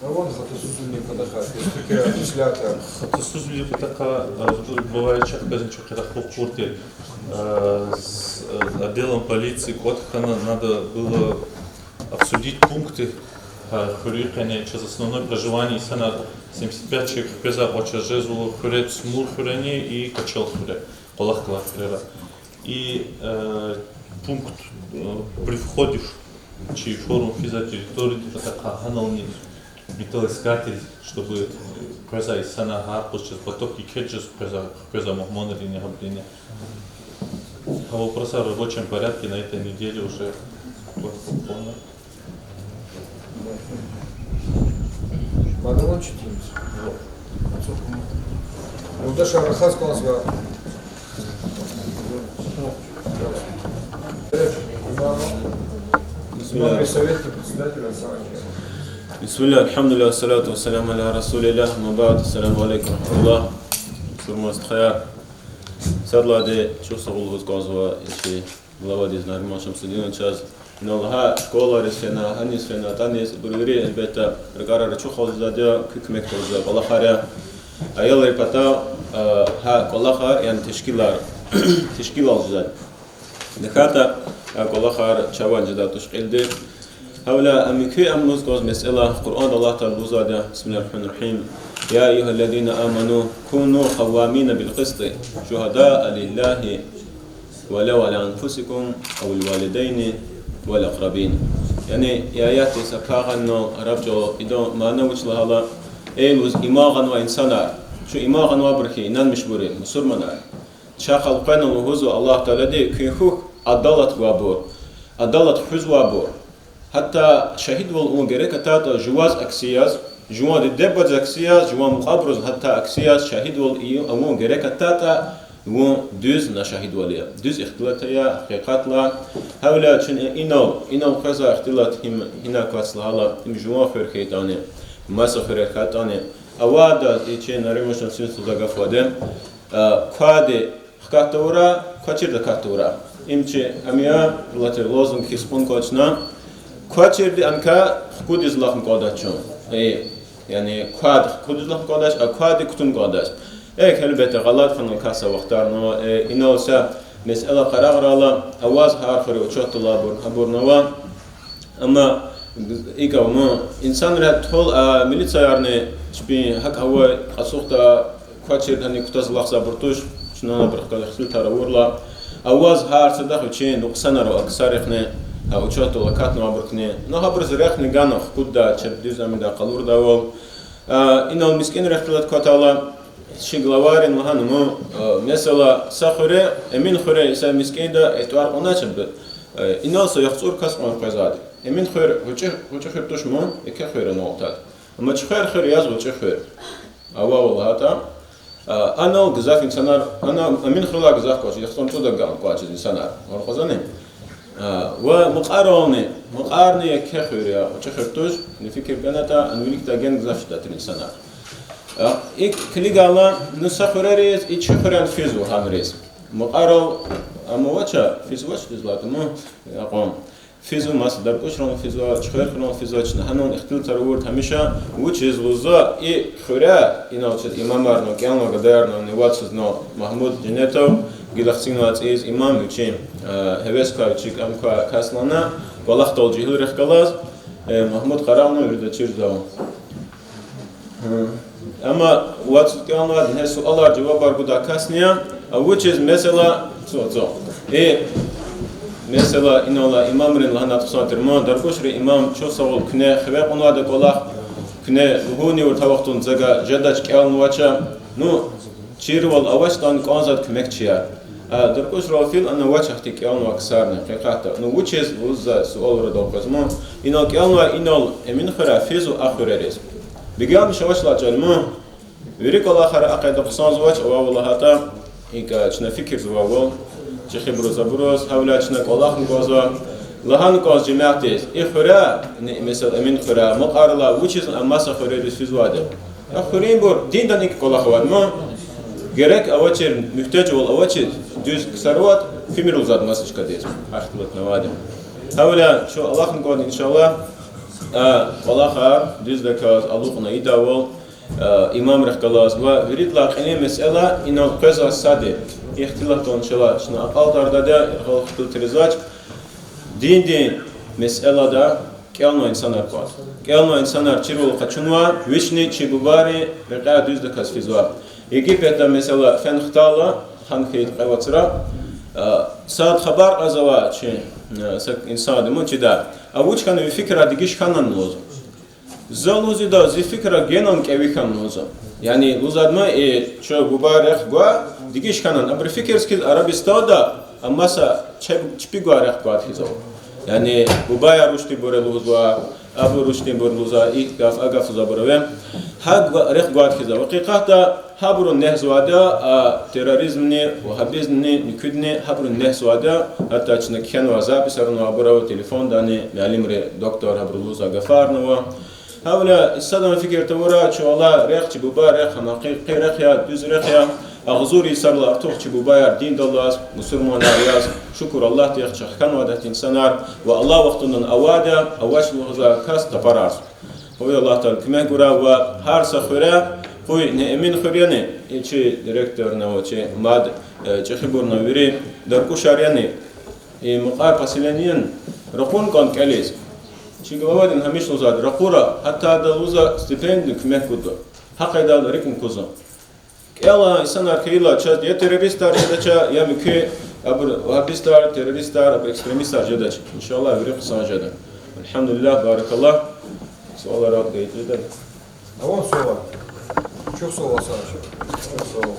А вон хатасузвилин патахъай, то есть такие объяснятия. Хатасузвилин патахъай, э, бывает, чахъ бязин чу къирахъ хкурти, э, с, э, отделом полиции кӀватӀ хьана, надо было обсудить пункты, э, хуьруьхъ яни чаз основное проживание инсанар семьдесят пять человек хквезвай кӀвачиз жезва Хуьре, Цумур хуьрени и Качал хуьре, кӀвалах галай хуьрера. И, э, пункт, э, при входе в чи форум физвай территориядин патахъай гьанални металлоискатель, чтобы, э, къвезвай инсанар гьар къуз чаз, поток кечежиз къвезвай, къвезвай мугьманрини гьабурини. А вопросар в рабочем порядке на этой неделе уже. Мадалан читимиз. Юлдашар, рахаз кӀанзава. Имам, имам и советник председателя Александр. بسم الله، الحمد لله، والصلاة والسلام على رسول الله، أما بعد، السلام عليكم ورحمة الله. Сурмас тхаяр. Сад лагьайди, чухсагъул лугьуз кӀанзава чи главадиз Нариман Шамсудиновичаз. Инал гьа школариз фена, гьаниз фена, атӀаниз, ибур вири, гьелбетда, ракӀарар ачухалзавайди я, куь куьмекдалди жезвай кӀвалахар я. Аялрин патав, а, гьа кӀвалахар, яни тешкилар, тешкилалзавайди. ТахьайтӀа гьа кӀвалахар чавай жедай туш кьилди. Гьавиляй ам муькуь, ам лугьуз кӀанзава месэла, Къуръанда Аллагь Таалади лугьузвайди я, بسم الله الرحمن الرحيم، يا أيها الذين آمنوا كونوا قوامين بالقسط شهداء لله ولو على أنفسكم أو الوالدين والأقربين. Яни и аятдин са пай гъанни араб чӀалал идан мана вуч лагьайтӀа, эй лугьуз иман гъанвай инсанар, чун иман гъанвайбур хьи, инанмишбур, мусурманар. Чахъ элкъвена лугьузва Аллагь Таалади куьн хьухь, адалат гвайбур, адалат хуьзвайбур. Гьатта шагьидвал авун герек атайтӀа, жуваз акси яз, жуван диде-бубадиз акси яз, жуван мукьвабуруз гьатта акси яз, шагьидвал авун герек атайтӀа, вун дуьз на шагьидвал ая. Дуьз ихтилат ая, гьакъикъатла. Гьавиляй чун инал, инал къвезвай ихтилат гьим, гьина квач лагьайла, им жуван хуьр хьайитӀани, маса хуьрер хьайитӀани, авайдаз, и чи Нариман Шамсудинован гаф авайди, квайди хкат тавурай, квачирди акат тавурай. Им чи, ам я, латир лозунг хьиз кьун кӀвачна, квачирди анкай хкудиз алахъун кӀвалдач чун. Яни квайди хкудиз алахъун кӀвалдач, а квайди кутун кӀвалдач. Эхь, гьелбетда, гъалатӀ хьанвай кас а вахтарнава, инал са месэла къарагърайла, аваз гьар хуьре учётдал алайбур, абурнава. Амма икӀ авуна, инсанри тол, а милициярни чпин гьакӀ авай ацукьда, квачирдани кутаз алахъзавайбур туш, чна абурухъ галаз ихтилатар авурла, аваз гьар садахъ вичин нукьсанар ава ксарихъни, а учётдал акатнавайбурухъни. Ну, гьабуруз рехъни гана хкудда, чеб дуьз амида къалурдайвал. Инал мискӀинрин ихтилат кватайла, чи главайрин лагьана ман, месела, са хуьре, Эминхуьре, са мискӀинда итӀвар кьунач чеб, инал са яхцӀур кас кьван къвезвайди. Эминхуьр гъвечӀи, гъвечӀи хуьр туш ман, еке хуьр ана алтад. Амма Чуьхвер хуьр яз гъвечӀи хуьр. Авайвал лагьайтӀа, анал гзаф инсанар, ана Эминхуьрелай гзаф кӀвачиз, яхцӀурни цӀуд агакьна кӀвачиз инсанар. ГъвечӀи хуьрни, ва Мукьварални, Мукьварни еке хуьр я, гъвечӀи хуьр туш, фикир ганатӀа, ана виликдай гена гзаф жедай тир инсанар. ИкӀ килигайла, ну, са хуьрериз и чи хуьрени физва гьабуруз. Мукьварал ам авач, физвач дуьз лагьайтӀа, ну, акьван. Физва, маса Даркьушрални физва, Чуьхвер хуьрални физва, чна гьанал ихтилатар авурди гьамиша, вучиз лугьузва и хуьре, инал чаз имамарни, кӀелнавай гадаярни, вад йисуз инал Магьмуд Женнетов, гила хцин вацӀиз имам, вичин гьевес квай, вичи кӀан квай кас лагьана, кӀвалахдал жегьилрихъ галаз, Магьмуд къарагъна, вирида чирзава. Амма вад йисуз кӀелнавайди гьа суалрин жавабар гудай касни я, а вучиз, месела, цо, цо. И, месела, инал имамрин лагьана хъсан тир ман, Даркьушрин имам, чухсагъул, куьне хиве кьунвайди кӀвалах, куьне лугьунни авур, та вахтунда за гьа жедач, кӀелнавач. Ну, чирвал авачтӀани кӀанзавайди куьмекчияр. А Даркьушрал фил ана авач ахьтин кӀелнавай ксарни, гьакъикъатда. Ну, вучиз лугьуз за суал арадал къвезва ман, инал кӀелнавай, инал Эминхуьрел физва а хуьрериз. Бегенмиш авач лагьай чӀал ман, вири кӀвалахар а къайдада хъсанзавач, авайвал лагьайтӀа, икӀ чна фикирзавайвал, чӀехибуруз, абуруз, гьавиляй чна кӀвалахни кӀанзава, лагьана кӀанзава жемятдиз, и хуьре, месела, Эминхуьре, Мукьварал, вучиз а маса хуьрериз физвайди. А хуьруьнбур диндан икӀ кӀвалах авайди ман, герек авачир, муьгьтежвал авачир, дуьз ксар аватӀа, фимир лугьузвайди маса чкадиз, ихтилатнавайди. Гьавиляй чун алахъна кӀанда, иншаллагь, а кӀвалахар дуьздаказ алукьна ийидайвал, имамрихъ галаз ва виридалай кьилин месэла инал къвезвай сад я. Ихтилатдал, иншаллагь, чна акьалтӀардайди я, яргъал ихтилатриз авач. Диндин месэлада кӀелнавай инсанар кӀватӀ. КӀелнавай инсанар чирвал къачунва, вични чи бубайрин рекьяй дуьздаказ физва. Египетда, месела, фена хтайла, гьана хьайи кьве вацра, сад хабар кьазва чи, са инсанди ман чидай. А вуч хьана, ви фикирар дегиш хьанани лугьузва. За лугьузва ида, зи фикирар генани кӀеви хьана лугьузва. Яни лугьузвайди ман, и чун бубайрин рехъ гвай, дегиш хьанани, абурун фикирдиз хьиз Арабистанда, амма са чеб-, чпи гвай рехъ гвайди хьиз ава. Яни бубаяр рушдинбур я лугьузва, абур рушдинбур лугьузва, и гаф, а гаф лугьузвайбур ава. Гьа гва-, рехъ гвайди хьиз ава. Гьакъикъатда гьабуру негьзавайди я, а терроризмни, вагьабизмни, муькуьдни гьабуру негьзавайди я, гьатта чна кхьенвай записарни авайбур ава телефондани, муаллимри, доктор, гьабуру лугьузвай гафарни ава. Гьавиляй садан фикир тавурай, чун алай рехъ, чи бубайрин рехъ, гьам гьакъикъи рехъ я, дуьз рехъ я. Агъзур йисарилай артух чи бубаяр диндал алаз, мусурманар яз, шукур Аллагьдихъ, чахъ хьанвайди гьахьтин инсанар, ва алай вахтундани авайди я, авач лугьузвай кас тапарарзава. Къуй Аллагь Таала куьмек гурай ва гьар са хуьре, къуй не Эминхуьр яни, и чи директорни ва чи мад, э, чӀехибурни вири, Даркьушар яни, и Мукьвар поселенияни ракъурун кӀанда кӀелиз. Чи главадини гьамиша лугьузвайди я, ракъура, гьатта ада лугьузва стипендиядин куьмек гуда. Гьа къайдада рикӀин кузва. КӀелай инсанар хьайила чаз я террористар жедач, я муькуь, абур вагьабистар, террористар, абур экстремистар жедач. Иншаллагь, вири хъсан жеда. Альгьамдулиллагь, баракаллагь. Суалар аватӀа гайитӀа жеда. Аван суал? Чухсагъул, Асан. Суал.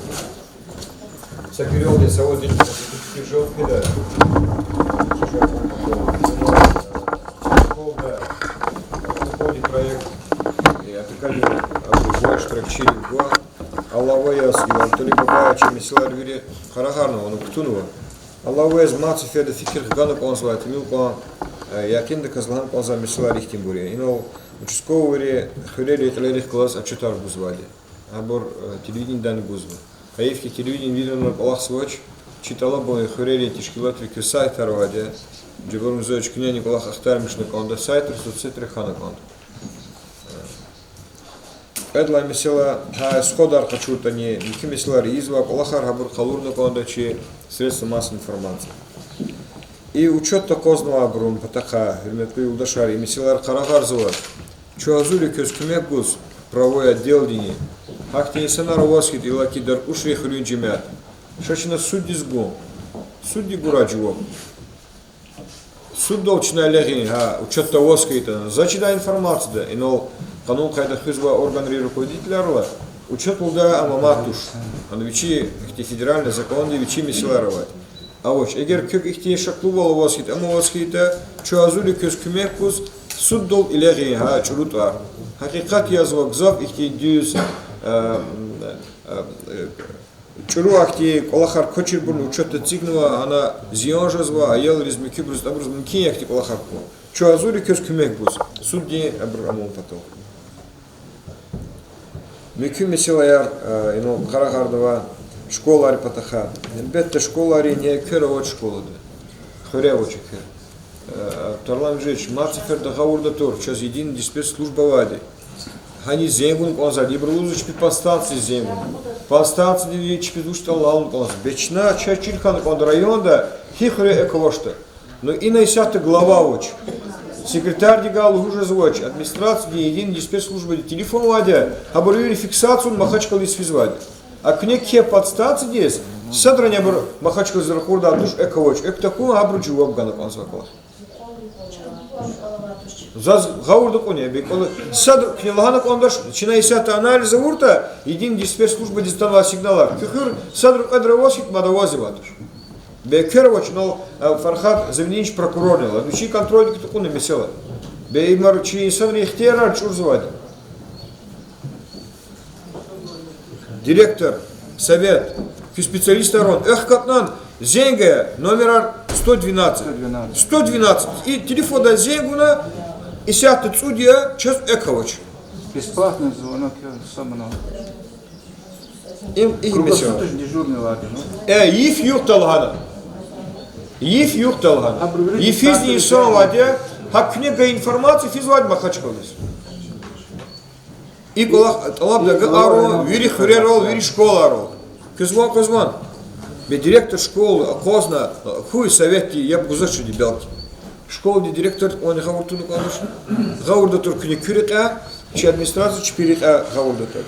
Са куьрелди, са вад дин. Жёлткида, Жёлткида, Жёлткида, проект, я так понимаю, Алавай яз, Иван Талиб Бабаевич, месэлаяр вири къарагъарнава, ана кутунва. Алавай яз мад сеферда фикир хгана кӀанзавай, тӀимил кьван, э, якъинда каз лагьана кӀанзавай месэлаяр ихьтинбур я. Инал участковыйри хуьрерин кьилерихъ галаз отчётар гузвайди. Абур, э, телевидениедани гузва. Гьайиф хьи, телевидение виринра кӀвалахзавач, чи тӀалабун хуьрерин тешкилатри куь сайтар авайди я, Жабар Мурзаевич, куьнени кӀвалах ахтармишна кӀанда, сайтра, соцсетра хьана кӀанда. Кьвед лагьай месэла, гьа сходар къачуртӀани, муькуь месэлаяр ийизвай кӀвалахар гьабур къалурна кӀанда чи средства массовой информации. И учётда акъвазнавайбурун патахъай, гьуьрметлу юлдашар, и месэлаяр къарагъарзава. Чун гьазур я квез куьмек гуз правовой отделдини. Гьахьтин инсанар аваз хьайитӀа, иллаки Даркьушрин хуьруьн жемят, ша чна суддиз гун. Судди гурай жаваб. Суддал чна элягъин, гьа, учётда аваз хьайитӀа, за чидай информацияда, инал къанун-къайда хуьзвай органрин руководителарла учёт лугьудай ама мад туш. Ана вичи ихьтин федеральный законди вичи месэлаяр авайди. Авач, эгер квек ихьтин шаклувал аваз хьайитӀа, ам аваз хьайитӀа, чун гьазур я квез куьмек гуз, суддал элягъин гьа чӀуру тӀвар. Гьакъикъат язва гзаф ихьтин дуьз, а, а, а, чӀуру ахьтин кӀвалахар квачирбурни учётда эцигнава, ана зиян жезва аялриз, муькуьбуруз, абуруз мумкин я ахьтин кӀвалахар кван. Чун гьазур я квез куьмек гуз, суддин абур амун патал. Муькуь месэлаяр, э, инал къарагъарнава школайрин патахъай. Гьелбетда, школайрин эквер авач школада. Хуьре авач эквер. Э, Тарлан Мижитович, мад сеферда гъавурда тур, чаз единый диспетч служба авайди. Гьаниз зенг гун кӀанзавайди, ибуру лугьузва чпи подстанциядиз зенг гун. Подстанциядиз чпиз вуч ятӀа лагьана кӀанзава. Бес чна, чаз чир хьана кӀанда районда гьи хуьре экв авачтӀа. Ну, ина исятда глава авач. Секретарди гьа лугьуз жезвач, администрациядин, единый диспетч службадин телефон авайди я, гьабур вири фиксация авун Махачкъаладиз физвайди. А куьне кхьей подстанциядиз, садрани абур Махачкъаладиз ракъурдай туш, экв авач, экв тахьун, гьабуру жаваб гана кӀанзавай кӀвалах. Заз гъавурда кьуна, бекӀвала садра куьне лагьана кӀандач, чна исятда анализ авуртӀа, единый диспетч службадиз атанвай сигналар, куь хуьр садра кьведра аваз хьайитӀа, мад авазивай туш. Бес эквер авач, ну, э, Фархад Завинидинович прокурорни я, вичин контрольдик тукӀуна месэла. Бес имар чи инсанрин ихтиярар чӀурзавайди. Директор, совет, куь специалистар авани, экв катна, зенг ая, номерар сто двенадцать. Сто двенадцать. И телефондай зенг авуна, исятда цӀуд я, чаз экв авач. Бесплатный звонок, я сам на. Им, им месэла. Круглосуточный дежурный лагерь, ну. Э, йиф-югъ талгьана. Йиф-югъ талгьана. Абуру вири... Йифизни инсан авайди я, гьа куьне гайи информация физвайди Махачкъаладиз. И кӀвалах тӀалабдай агакьарун вири хуьрерал, вири школайрал. Квез ван, квез ван. Бес директор школы акъвазна, хьуй советди яб гузвачирди белки. Школадин директор кьванни гъавурда туна кӀандач. Гъавурда тур куьне куь рекьяй, чи администрация чпин рекьяй гъавурда тур.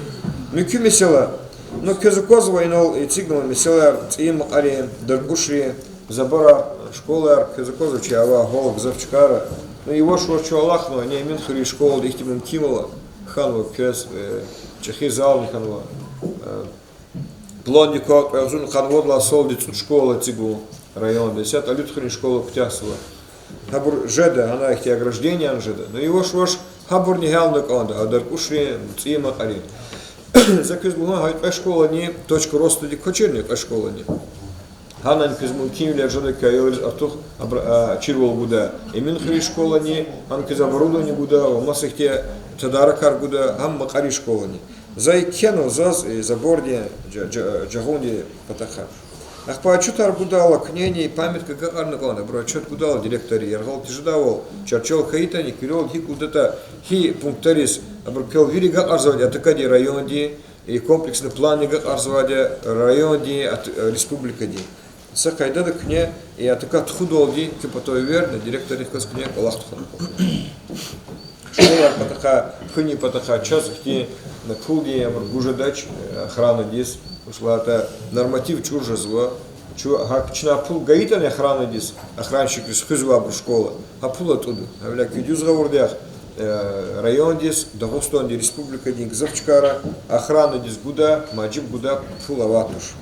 Муькуь месэла. Ну, квез аквазва инал эцигнавай месэлаяр ЦӀийи Макьарин, Даркьушрин, Забаррин школаяр, квез аквазва чи авай гьал гзаф чкайра. Ну, яваш-яваш чун алахънава, Эминхуьруьн школада ихьтин мумкинвал хьанва квез, э, чӀехи зални хьанва, э, пландик квай кьве агъзурни къанни вад лагьай салди цӀуд школа эцигун районда, исятда Алютхуьруьн школа куьтягьзава. Гьабур жеда, гьана ихьтин ограждениени жеда. Ну, яваш-яваш гьабурни гьялна кӀанда, гьа Даркьушрин, ЦӀийи Макьарин. За квез лугьун, гьа кьве школани точка ростадик квачирни, кьве школани. Гьанани квез мумкинвилер жеда хьи аялриз артух абра-, а, чирвал гуда. Эминхуьруьн школани, гьана квез оборудование гуда, ва маса ихьтин тадаракар гуда, гьам Макьарин школани. За икӀ кхьенва, заз, э, забордин, жа-, жа-, жагъундин патахъай. Ахпа отчётар гудайла, куьнени памятка агакьарна кӀанда, абуру отчёт гудайла директорри, яргъал тежедайвал, чарчел хьайитӀани, куьрелди гьикӀ лугьудатӀа, гьи пунктариз, абуру квел вири агакьарзавайди атакадин райондин, и комплексный планни агакьарзавайди райондин, ат-, республикадин. Са къайдада куьне, и атака тухудалди куь патав эверна, директоррихъ галаз куьне кӀвалах тухвана. Школайрин патахъай, хуьнин патахъай чаз ихьтин пулдин абур гуз жедач, э, охранадиз, вучиз лагьайтӀа норматив чӀур жезва, чу-, гьа чна пул гайитӀани охранадиз, охранщикриз хуьзвайбур школа, гьа пул атӀуда. Гьавиляй куь дуьз гъавурда яхъ, э, райондиз, Дагъустандин республикадин гзаф чкайра охранадиз гуда, мажиб гуда пул авай туш.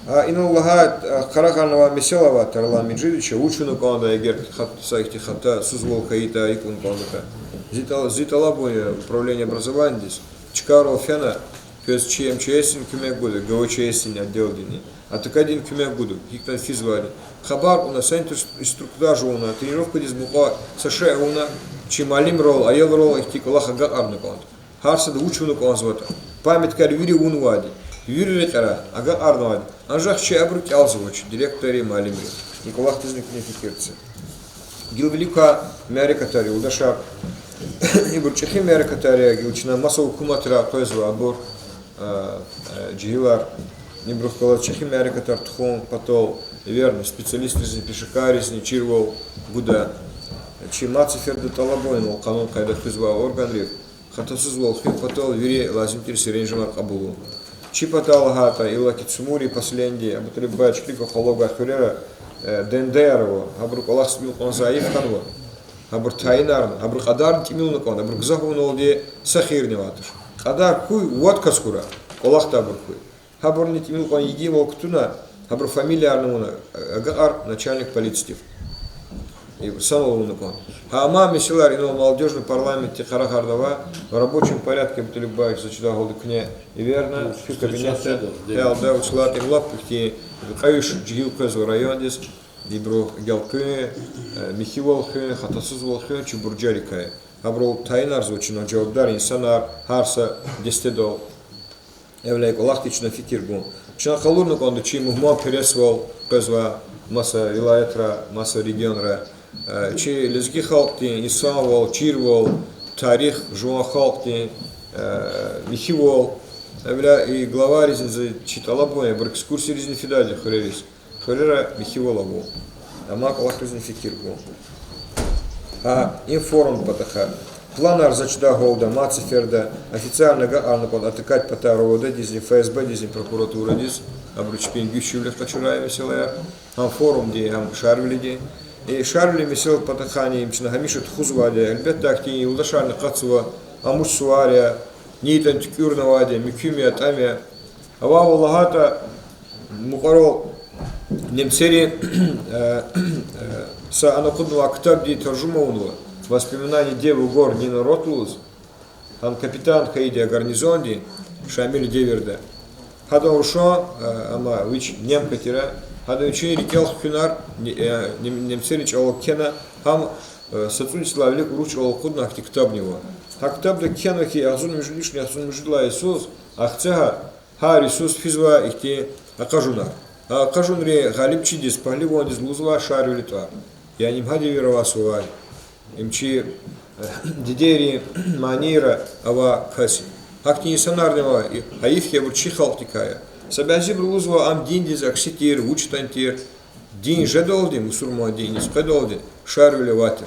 А, инал лагьай, а, къарагъарнавай месэла авай Тарлан Межидович, вуч авуна кӀанда, эгер хат-, са ихьтин хатасузвал хьайитӀа, икӀ авуна кӀандатӀа. Зи тӀал-, зи тӀалабун я управление образованиядиз, чкайрал фена, квез чи МЧС-дин куьмек гуда, ГОЧС-дин отделдини. А такадин куьмек гуда, гьикӀ ятӀани физвайди. Хабар кьуна, са инструктаж авуна, тренировкадиз мукьва са шей авуна, чи муаллимрал, аялрал ихьтин кӀвалах агакьарна кӀанда. Гьар сада вуч авуна кӀанзаватӀа. Памяткаяр вири авунвайди, вири рекьера агакьарнавайди. Анжах чи абуру кӀелзавач, директорри, муаллимри. И кӀвалахдизни куьне фикир це. Гила вилик квай мярекатар, юлдашар. Ибур чӀехи мярекатар я, гила чна маса гьукуматра къвезва абур, а, а, жегьилар. Ибурухъ галаз чӀехи мярекатар тухун патал, эверна, специалистризни, пешекарризни чирвал гуда. Чи мад сеферда тӀалабун я къанун-къайда хуьзвай органрив хатасузвал хуьн патал вири лазим тир серенжемар кьабулун. Чи патал лагьайтӀа, иллаки Цумури, последний, Абуталиббай, Чкиликай къвалав гвай хуьрера, э, ДНД-яр ава, гьабуру кӀвалах тӀимил кьван зайиф хьанва. Гьабур тайинарна, гьабурун кьадарни тӀимил авуна кӀанда, абуру гзаф авунвалди са хийирни авайди туш. Кьадар хьуй, вад кас хьурай, кӀвалахда абур хьуй. Гьабурни тӀимил кьван йигинвал кутуна, гьабурун фамилиярни авуна, агакьар начальник полициядив. Ибур санал авуна кӀанда. Гьа амай месэлаяр инал молодёжный парламентди къарагъарнавай, в рабочем порядке Абуталиббаич, заз чидай гьалда, куьне эверна, куь кабинетда, гьелда, вучиз лагьайтӀа им лап ихьтин кьве виш жегьил къвезва райондиз, ибуру гелкъуьн, э, михьивал хуьн, хатасузвал хуьн чи буржарикай. Гьабурал тайинарзава чна жавабдар инсанар гьар са дестедал. Эвел и кӀвалахдиз чна фикир гун. Чна къалурна кӀанда чи мугьманпересвал къвезва маса вилаятра, маса регионра. Э, чи лезги халкьдин инсанвал, чирвал, тарих, жуван халкьдин, э, михьивал. Эвел и главайризни за чи тӀалабун я, абур экскурсияризни фидайди хуьрериз. Хуьрера михьивал авун. Амай кӀвалахризни фикир гун. Гьа и форум патахъай планар, заз чидай гьалда, мад сеферда официально агакьарна кӀанда атакать патай РОВД-дизни, ФСБ-дизни, прокуратурадиз, абуру чпин гуьзчивилихъ къачурай месэлаяр, гьам форумдин, гьам Шарвилидин. И Шарвили месэла патахъайни им чна гьамиша тухузвайди я, гьелбетда, ахьтин юлдашарни акъатзава, ам вуч сувар я, ни ятӀани туькӀуьрнавайди я, муькуьм я, тӀам я. Авайвал лагьайтӀа, мукьварал немцерин, э, э, са ана акъуднавай ктабдин таржума авунва, Воспоминания дев и гор Нина Ротт лугьуз, гьам капитан хьайиди я гарнизондин, Шамилдин девирда. Гьадан рушан, э, амма вич немка тир, гьадан вичин рикӀел хкуьнар, не-, э, нем-, немцерин чӀалал кхьена, гьам, э, са цӀуд йисалай вилик урус чӀалал акъудна, ахьтин ктабни ава. Гьа ктабда кхьенва хьи, агъзурни муьжуьд вишни агъзурни муьжуьд лагьай йисуз, ахцегьа гьар йисуз физвай ихьтин акъажунар. А акъажунрин гъалибчидиз, пагьливандиз лугьузва Шарвили тӀвар. Яни им гьа девирда авай сувар я. Им чи, э, дидейрин манийра авай кас я. Гьахьтин инсанарни ава, и гьайиф хьи, абур чи халкьдикай я. Са бязибуру лугьузва, ам диндиз акси тир, вуч ятӀани тир. Дин жедалди, мусурман дин, низ къведалди Шарвили авай тир.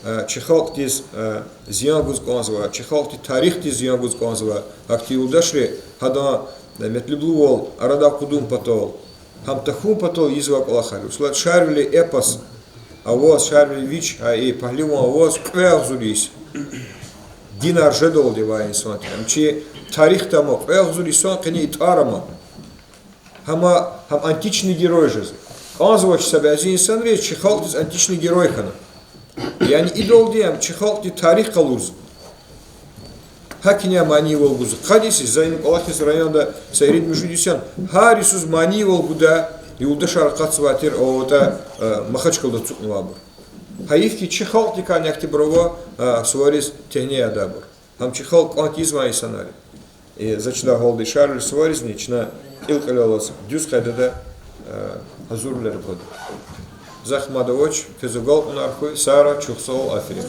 Э, чи халкьдиз, э, зиян гуз кӀанзава, чи халкьдин тарихдиз зиян гуз кӀанзава, ахьтин юлдашри гьадан, э, метлеблувал арадай акъудун патал, гьам тахьун патал ийизвай кӀвалахар я. Вучиз лагьайтӀа Шарвили эпос аваз, Шарвили вич, а и пагьливан аваз кьве агъзур йис динар жедалди авай инсан тир. Ам чи тарихда ама кьве агъзур йисан къене и тӀвар ама. Гьама, гьам античный герой жезва. КӀанзавач са бязи инсанриз чи халкьдиз античный герой хьана. Яни идалди ам чи халкьдин тарих къалурзава. ГьакӀ ина манийвал гузва. Къад йис я, за и кӀвалахдиз районда са ирид-муьжуьд йис яна, гьар йисуз манийвал гудай юлдашар акъатзавай тир, аватӀа, э, Махачкъалада ацукьнавайбур. Гьайиф хьи, чи халкьдикайни ахьтинбур ава, э, сувариз тегьне ядайбур. Гьам чи халкь кӀватӀ ийизвай инсанар я. Э, заз чидай гьалда, и Шарвили суваризни чна кьил-кьилелаз дуьз къайдада, э, гьазурвилер гуда. Захъ мад авач, квез агалкьунар хьуй, сагърай, чухсагъул, аферин.